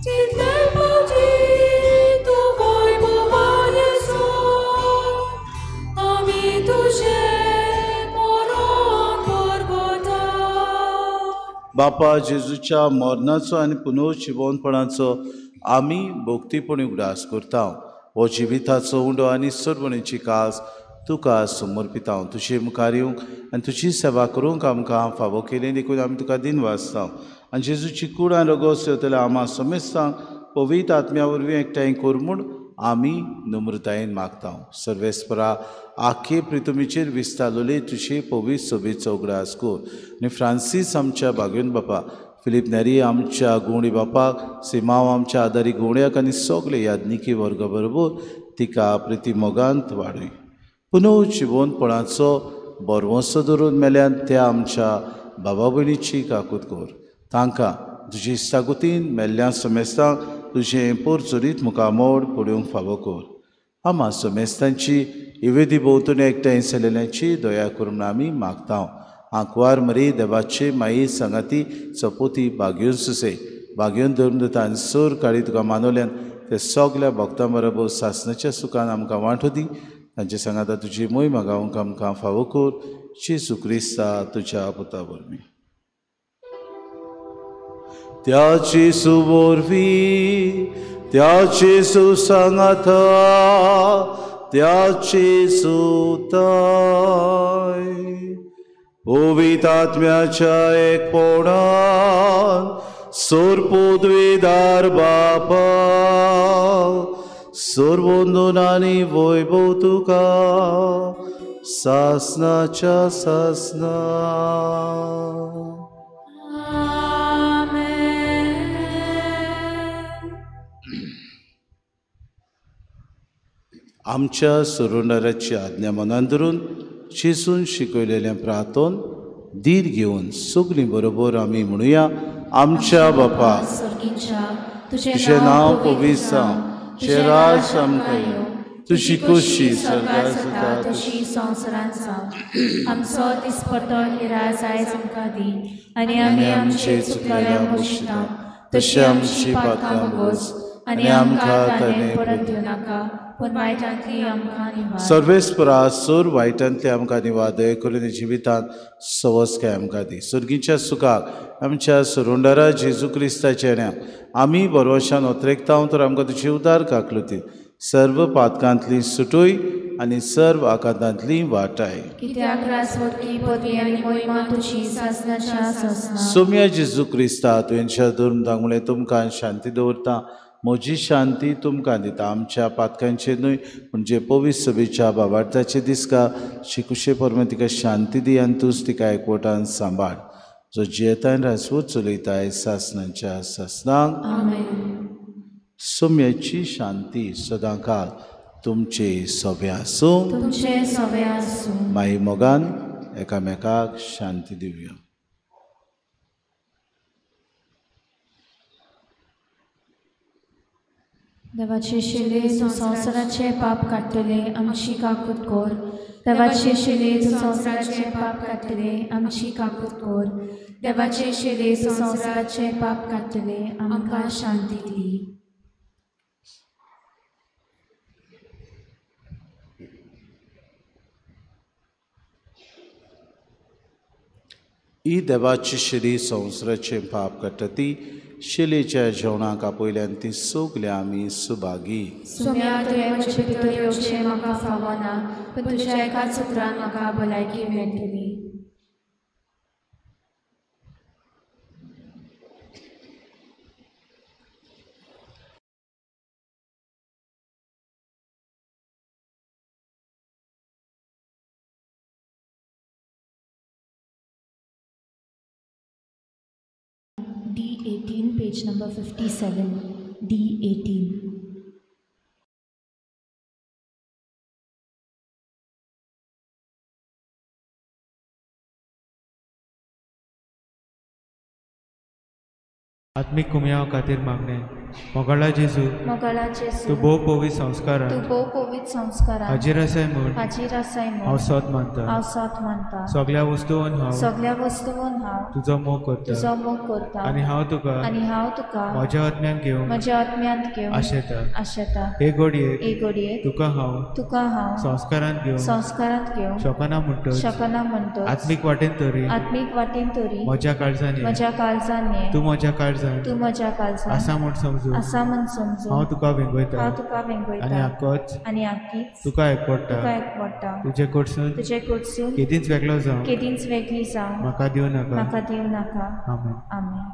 तितले पावटी तूं वैभवा जेजू आमी तुजें मरण परगटा. बापा जेजूच्या मरणाचो आनी पुनर्जिवनपणाचो आमी भक्तीपणी उगडास करता. हो जिविताचो उंडो आनी सरवणेची कास तुका समर्पिता. तुजे मुखार येवंक आनी तुजी सेवा करूंक आमकां फावो केली देखून आमी तुका दिन वाचता. आनी जेजूची कूड आनी रगत सेवतल्या आमा समेस्तांक पवित्र आत्म्या वरवीं एकठांय कर म्हूण आमी नम्रतायेन मागता. सर्वेस्परा आखे प्रितुमीचेर विस्तारलेले तुजे पवित्र सभेचो उगडास कर आनी फ्रांसीस आमच्या भाग्योन बापा, फिलीप नेरी आमच्या गुवणी बापाक, सिमांव आमच्या आदारी गुवण्याक आनी सगळे याज्ञिकी वर्गा बरोबर तिका प्रिती मोगांत वाडय. पुनर्जिवनपणाचो बरवंसो धरून मेल्यान त्या आमच्या बाबा भयणीची काकूत कर. तांकां तुजी इश्टागतीन मेल्ल्या समेस्तांक तुजें पोर चरीत मुखामोड पळोवंक फावो कर. आमा समेस्तांची इवेदी भोंवतणी एकठांय जाल्ल्यांची दया करून आमी मागता. आंकवार मरी देवाचे माई सांगाती चपोती बागेवन सुसे बागेवन धर्मदूतान सोर काळी तुका मानवल्यान ते सगल्या भक्तां बरोबर सासणाच्या सुखान आमकां वांटो दी. तांचे सांगाता तुजी मोय मागावंक आमकां फावो कर. जेजू क्रिस्ता तुज्या पुता वरवीं. त्या जेजू वरवीं, त्या जेजू सांगाता, त्या जेजू ताय पवित्र आत्म्याच्या एकपणान सोरपुद्वेदार बापा सर्वंदून आनी वैभव तुका सासनाच्या सासना. आमच्या सुरुंडाराची आज्ञा मनान धरून जेजून शिकयलेलें प्रार्थन धीर घेवन सगळीं बरोबर आमी म्हणुया. आमच्या बापा, तुजें नांव पवित्र जावं, तुजें राज आमकां येवं, तुजी खोशी स्वर्गार जाता तशी संवसारांत जावं. आमचो दिसपट्टो निराज आयज आमकां दी आनी आमी आमचे चुकलेल्यांक बक्षिता तशी आमची पातकां भोगोस आनी आमकां ताणें परत दिवं नाका पूण वायटांतली आमकां निवार. सर्वेस्परा सोर वायटांतली आमकां निवार, दया करून जिवितांत सवसकाय आमकां दी. सर्गीच्या सुखाक आमच्या सुरुंडारा जेजू क्रिस्ताच्या न्या आमी बरोवशान ओतरेकता तर आमकां तुजी उदार काकलुती सर्व पातकांतली सुटूय आनी सर्व आकांतांतली वाटाय. कित्याक राजवटकी पदवी आनी मोहिमा तुजी सासणाच्या सासणा. सोम्या जेजू क्रिस्ता तुवें धर्म म्हणलें तुमकां शांती दवरता, म्हजी शांती तुमकां दिता. आमच्या पातकांचेर न्हय म्हणजे पवित्र सभेच्या बाबार्थाचे दिसका शिकुशे परमे तिका शांती दी आनी तूंच तिका एकवटान सांबाळ, जो जियेता आनी राजवट चलयताय सासणाच्या सासणाक. सोम्याची शांती सदांकाळ तुमचे सोबे आसूं. तुमचे सोबे आसूं. माई मोगान एकामेकाक शांती दिवया. देवाचे शिले तूं संवसाराचे पाप काडटले आमची काकूत कर. देवाचे शिले तूं संवसाराचे पाप काडटले आमची काकूत कर. देवाचे शिले तूं संवसाराचे पाप काडटले आमकां शांती दी. ही देवाची शिरी संवसाराचे पाप काडटा ती शिलेच्या जेवणाक आपयल्यान ती सगळ्या आमी सुभागी. सोम्या तुवें म्हजे भितर येवचें म्हाका फावना पूण तुज्या एकाच उतरान म्हाका भलायकी मेळटली. D18, page number 57, D18. आत्मिक कुमयाव खातीर मागणें. मोगाळा जेजू, मोगाळा जेजू, तूं भोव पवित्र संस्कारान, तूं भोव पवित्र संस्कारान हाजीर आसाय म्हूण, हाजीर आसाय म्हूण हांव सोद मानता, हांव सोद मानता. सगळ्या वस्तूंन हांव, सगळ्या वस्तूंन हांव तुजो मोग करता, तुजो मोग करता. आनी हांव तुका, आनी हांव तुका म्हज्या आत्म्यांत घेवंक, म्हज्या आत्म्यांत घेवंक आशेता, आशेता. हे घडयेक, हे घडयेक तुका हांव, तुका हांव संस्कारांत घेवंक, संस्कारांत घेवंक शकना म्हणटच, शकना म्हणटच आत्मीक वाटेन तरी, आत्मीक वाटेन तरी म्हज्या काळजान ये, म्हज्या काळजान ये, तूं म्हज्या काळजान, तूं म्हज्या काळजान आसा म्हूण समजून, आसा म्हूण समजून हांव तुका वेंगयता, हांव तुका वेंगयता. आनी आकोच, आनी आकीच तुका एकवडटा, तुका एकवडटा. तुजे कडसून, तुजे कडसून केदींच वेगळो जावं, केदींच वेगळी जावं म्हाका दिवं नाका, म्हाका दिवं नाका. आमेन. आमेन.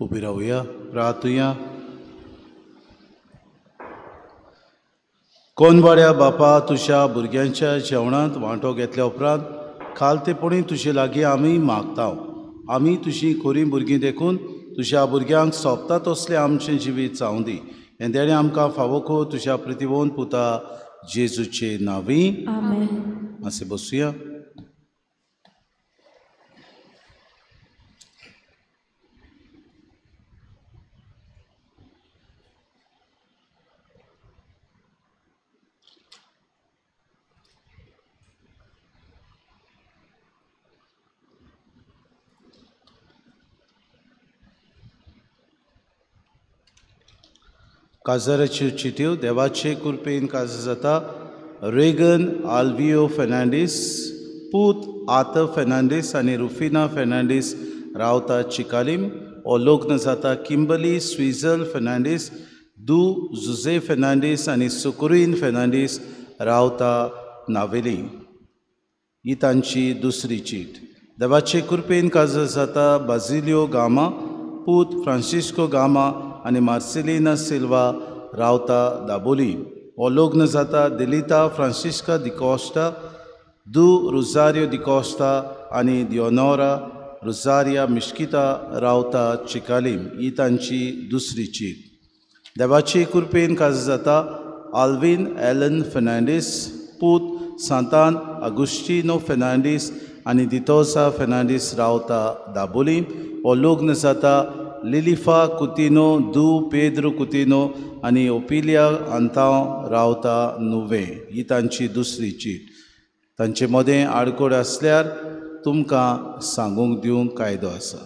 उबी रावया, प्रार्थुया. कोनवाड्या बापा, तुज्या भुरग्यांच्या जेवणांत वांटो घेतल्या उपरांत खालतेपणी तुजे लागीं आमी मागता. आमी तुजी खोरी भुरगीं देखून तुज्या भुरग्यांक सोंपता तसलें आमचें जिवीत जावं दी. हें देणें आमकां फावो कर तुज्या प्रतिवोन पुता जेजूचे नांवी. आमेन. मातशें बसुया. काजाराच्यो चिट्यो. देवाचे कृपेन काजार जाता रेगन आल्वियो फेर्नांडीस, पूत आत फेर्नांडीस आनी रुफिना फेर्नांडीस, रावता चिकालीम. हो लग्न जाता किंबली स्विजल फेर्नांडीस, दू जुजे फेर्नांडीस आनी सुकुरीन फेर्नांडीस, रावता नावेली. ही तांची दुसरी चीट. देवाचे कृपेन काजार जाता बाजिलियो गामा, पूत फ्रांसिस्को गामा आनी मार्सेलिना सिल्वा, रावता दाबोली. हो लग्न जाता दिलिता फ्रांसिस्का दिकोस्टा, दू रोजारियो दिकोस्टा आनी दियोनोरा रोजारिया मिश्किता, रावता चिकालीम. ही तांची दुसरी चीट. देवाचे कृपेन काजार जाता आल्विन एलन फेर्नांडीस, पूत सांतान आगुस्टिनो फेर्नांडीस आनी दितोसा फेर्नांडीस, रावता दाबोली. हो लग्न जाता लिलिफा कुतिनो, दू पेद्रो कुतिनो आनी ओपिलिया अंतांव, रावता नुवें. ही तांची दुसरी चीट. तांचे मदें आडकोड आसल्यार तुमकां सांगूंक दिवंक कायदो आसा.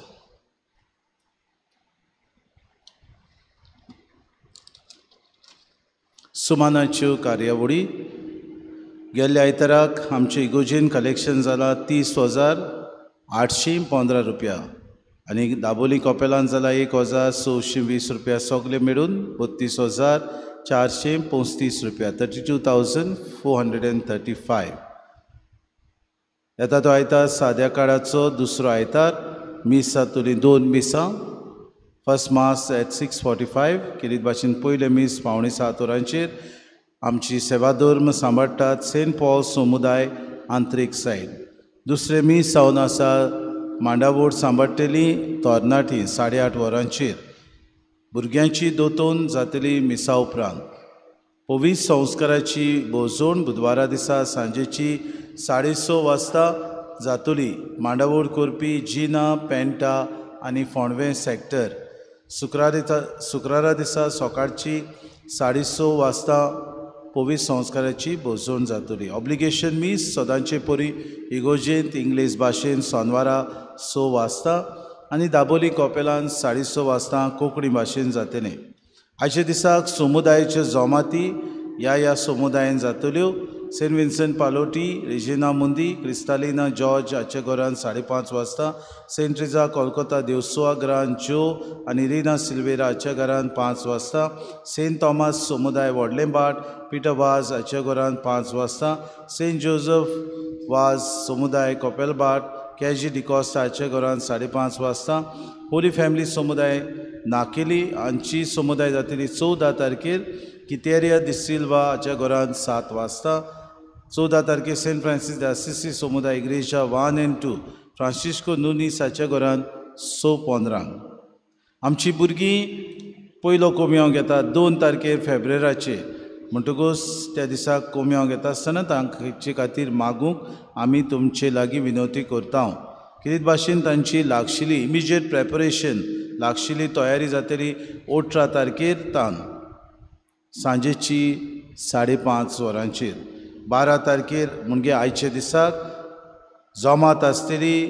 सुमानाच्यो कार्यावळी. गेल्ल्या आयताराक आमचें इगोजेन कलेक्शन जालां 30,815 रुपया आनी दाबोली कॉपेलान जालां 1,620 रुपया. सगळे मेळून 32,435 रुपया, 32,435. येता तो आयतार साद्या काळाचो दुसरो आयतार. मीस जातली 2 मिसां. First mass at 6:45. केरीत भाशेन पयलें मीस 6:45 वरांचेर. आमची सेवाधर्म सांबाळटात सेंट पॉल समुदाय आंतरीक सायड. दुसरें मीस जावन आसा मांडावोड सांबाळटली तरणाटी 8:30 वरांचेर. भुरग्यांची दोतोन जातली मिसा उपरांत. पवित्र संस्काराची भोजवण बुधवारा दिसा सांजेची 6:30 वाजता जातली. मांडावोड करपी जिना पेंटा आनी फोंडवें सेक्टर. शुक्रारा दिसा सकाळची 6:30 वाजता पवित्र संस्काराची भोजवण जातली. ऑब्लिगेशन मीस सदांचे परी इगोजेंत इंग्लीश भाशेन सोनवारा 6 वाजता आनी दाबोली कॉपेलान 6:30 वाजता कोंकणी भाशेन जातलें. आयच्या दिसाक समुदायाच्यो जमाती ह्या ह्या समुदायान जातल्यो. Saint Vincent Pallotti, Regina Mundi, Cristalina George हाच्या घरान 5:30 वाजता, सेंट ट्रिजा कोलकोता देवसुआ घरान ज्यो आनी रिना सिल्वेरा हाच्या घरान 5 वाजता, सेंट थॉमस समुदाय व्हडलें बाट पिटर वाज हाच्या घरान 5 वाजता, सेंट जोजफ वाज समुदाय कोपेलबाट केजी डिकॉस्टा हाच्या घरान 5:30 वाजता, होली फॅमिली समुदाय नाकेली हांची समुदाय जातली 14 तारखेर कितेरिया दिसिल्वा हाच्या घरान 7 वाजता, 14 तारखेर सेंट फ्रांसीस the Assisi समुदाय इग्रेजा 1 आनी 2 फ्रांसिस्को नुनीस हाच्या घरान 6:15. आमची भुरगीं पयलो कोमयांव घेता 2 तारखेर फेब्रेराचे, म्हणटकूच त्या दिसा कोमयांव घेता आसतना तांचे खातीर मागूंक आमी तुमचे लागीं विनवती करता. कितें भाशेन तांची लागशिली इमिजिएट प्रेपरेशन लागशिली तयारी जातली 18 तारखेर तान सांजेची 5:30 वरांचेर. 12 तारखेर म्हणजे आयच्या दिसाक जमात आसतली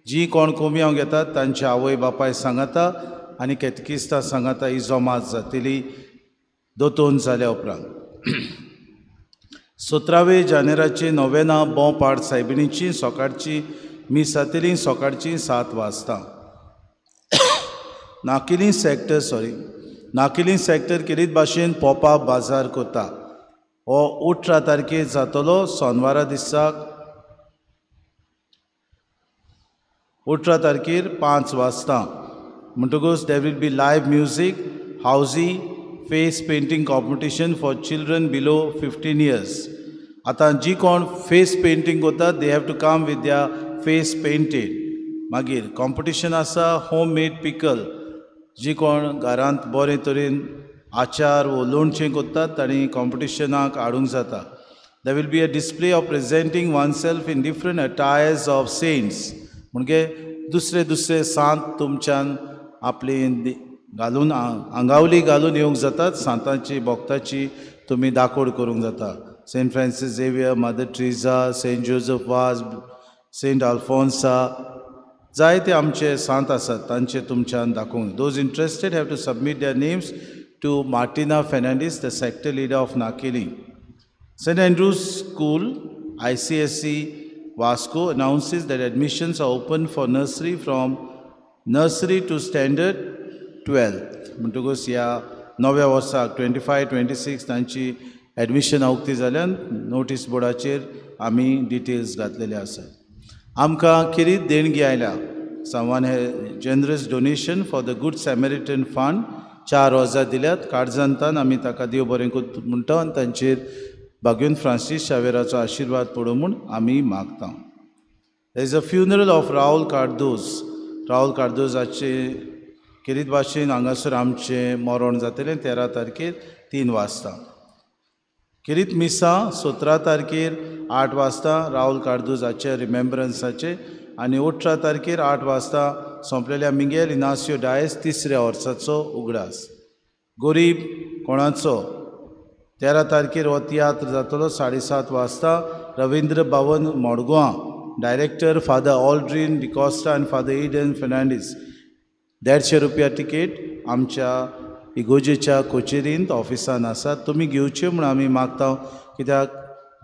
जी कोण कोमयांव घेतात तांचे आवय बापाय सांगाता आनी केतकिस्ता सांगाता ही जमात जातली दोतोन जाल्या उपरांत. 17 जानेराचे नोवेना बोंपाड सायबिणीची सकाळची मीस जातली सकाळची 7 वाजता. नाकिली सेक्टर केरीत भाशेन पोपा बाजार करता. हो 18 तारखेर जातलो सोनवारा दिसाक 18 तारखेर 5 वाजता. म्हणटकूच there will be live music, housie, face painting competition for children below 15 years. आतां जी कोण फेस पेंटींग करतात they have to come with their face painted. मागीर कॉम्पिटिशन आसा होम मेड पिकल, जी कोण घरांत बरे तरेन आचार वो लोणचें करतात तांणी कॉम्पिटिशनाक हाडूंक जाता. There will be a display of presenting oneself in different attires of saints. म्हणजे दुसरे दुसरे सांत तुमच्यान आपली घालून आंगावली घालून येवंक जातात, सांतांची भक्ताची तुमी दाकोड करूंक जाता. Saint Francis Xavier, Mother Teresa, Saint Joseph Vaz, Saint Alphonsa, जायते आमचे सांत आसात तांचे तुमच्यान दाखोवंक. Those interested have to submit their names to Martina Fernandes, the sector leader of Nakelim. Saint Andrew's School, ICSE Vasco announces that admissions are open for nursery from nursery to standard 12th. म्हणटकूच ह्या नव्या वर्साक 25-26 तांची एडमिशनां उक्ती जाल्यान notice बोर्डाचेर आमी details घातलेले आसात. आमकां खेरीत देणगी आयल्या. Someone hey generous donation for the Good Samaritan Fund 4000 दिल्यात. काळजांतान आमी ताका देव बरें करूं म्हणटा आनी तांचेर बागेवन फ्रांसीस शावेराचो आशिर्वाद पडूं म्हूण आमी मागता. There is a funeral of Raul Cardozo. Raul कार्दोजाचे खेरीत भाशेन हांगासर आमचें मरण जातलें 13 तारखेर 3 वाजता. खेरीत मिसां 17 तारखेर 8 वाजता राहुल कार्दोजाचे रिमेम्ब्रन्साचे आनी 18 तारखेर 8 वाजता सोंपलेल्या मिगेल इनासियो डायस तिसऱ्या वर्साचो उगडास. गोरीब कोणाचो 13 तारखेर हो तियात्र जातलो 7:30 वाजता रविंद्र भवन मडगांव. डायरेक्टर फादर ऑल्ड्रीन डिकॉस्टा आनी फादर इडन फेर्नांडीस. 150 रुपया तिकेट आमच्या इगोजेच्या कोचेरींत ऑफिसान आसा, तुमी घेवचे म्हूण आमी मागता. कित्याक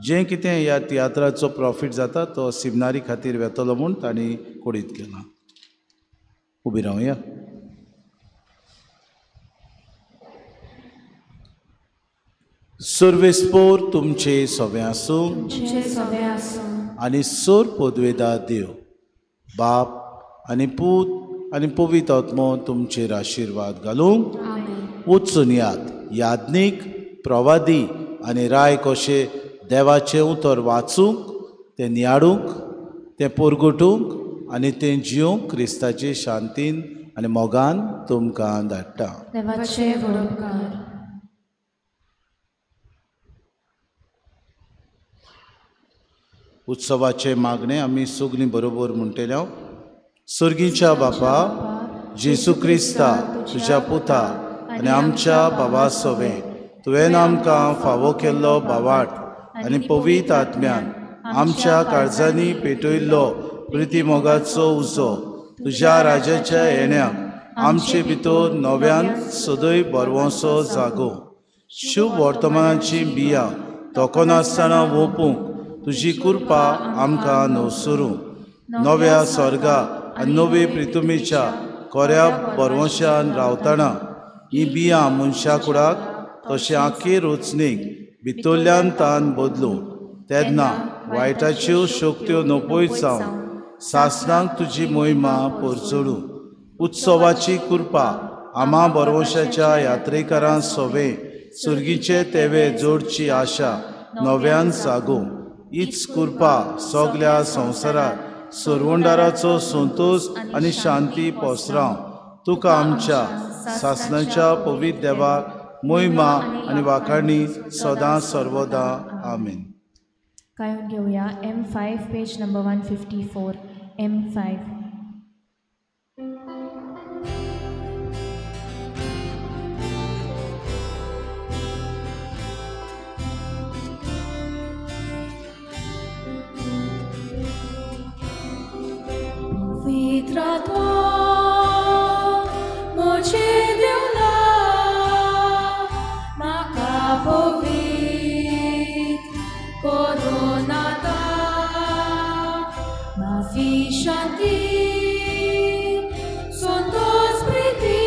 जें कितें ह्या तियात्राचो प्रॉफीट जाता तो सिमनारी खातीर वेतलो म्हूण तांणी कोडीत केला. उबी रावया. सर्वेस्पोर तुमचे सवे आसूं आनी सोर पदवेदा देव बाप आनी पूत आनी पवित्र आत्मो तुमचेर आशिर्वाद घालूंक. वचून याद याज्ञीक प्रवादी आनी राय कशे देवाचें उतर वाचूंक, तें नियाळूंक, तें परगटूंक आनी तें जिवंक क्रिस्ताचे शांतीन आनी मोगान तुमकां धाडटा. देवाचे व्हड उपकार. उत्सवाचे मागणे आमी सगळीं बरोबर म्हणटले. सर्गीच्या बापा जेजू क्रिस्ता तुज्या पुता आनी आमच्या बाबा सवें तुवें आमकां फावो केल्लो बावाट आनी पवित्र आत्म्यान आमच्या काळजांनी पेटयल्लो प्रिती मोगाचो उजो तुज्या राजाच्या येण्याक आमचे भितर नव्यान सदय बरवसो जागो. शुभ वर्तमानाची बियां तोखनासतना वोपूंक तुजी कृपा आमकां नवसरूं. नव्या स्वर्गा आनी नवे प्रितुमेच्या कोऱ्या बरवंशान रावतना ही बियां मनशा कुडाक तशें आखे रचणेक भितरल्यान तान बदलूं. तेन्ना वायटाच्यो शक्त्यो नपयत जावन सासणाक तुजी मोहिमा परचडूं. उत्सवाची कृपा आमा बरवंशाच्या यात्रेकारां सोवे सुर्गीचे तेवे जोडची आशा नव्यान जागूं. हीच कृपा सगल्या संवसारात सरवंडाराचो संतोश आनी शांती पसराव. तुका आमच्या सासणाच्या पवित्र देवाक मोहिमा आनी वाखाणी सदां सर्वदा. आमेन. गायन घेवया M5 page number 154. M5. पवित्र म्हजे देवला म्हाका पवित्र करून आतां माफी शांती संतोष प्रिती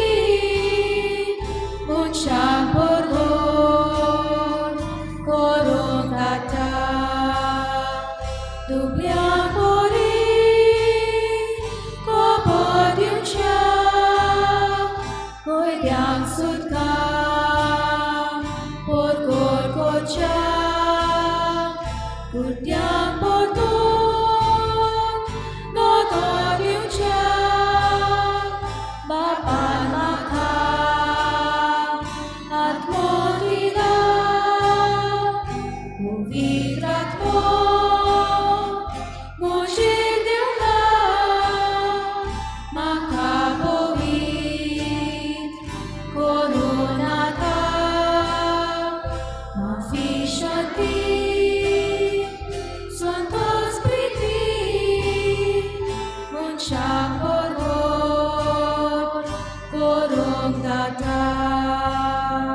मनशाक बरोबर करूंक जाता. दुबळ्यांक बरी खबर खातीर.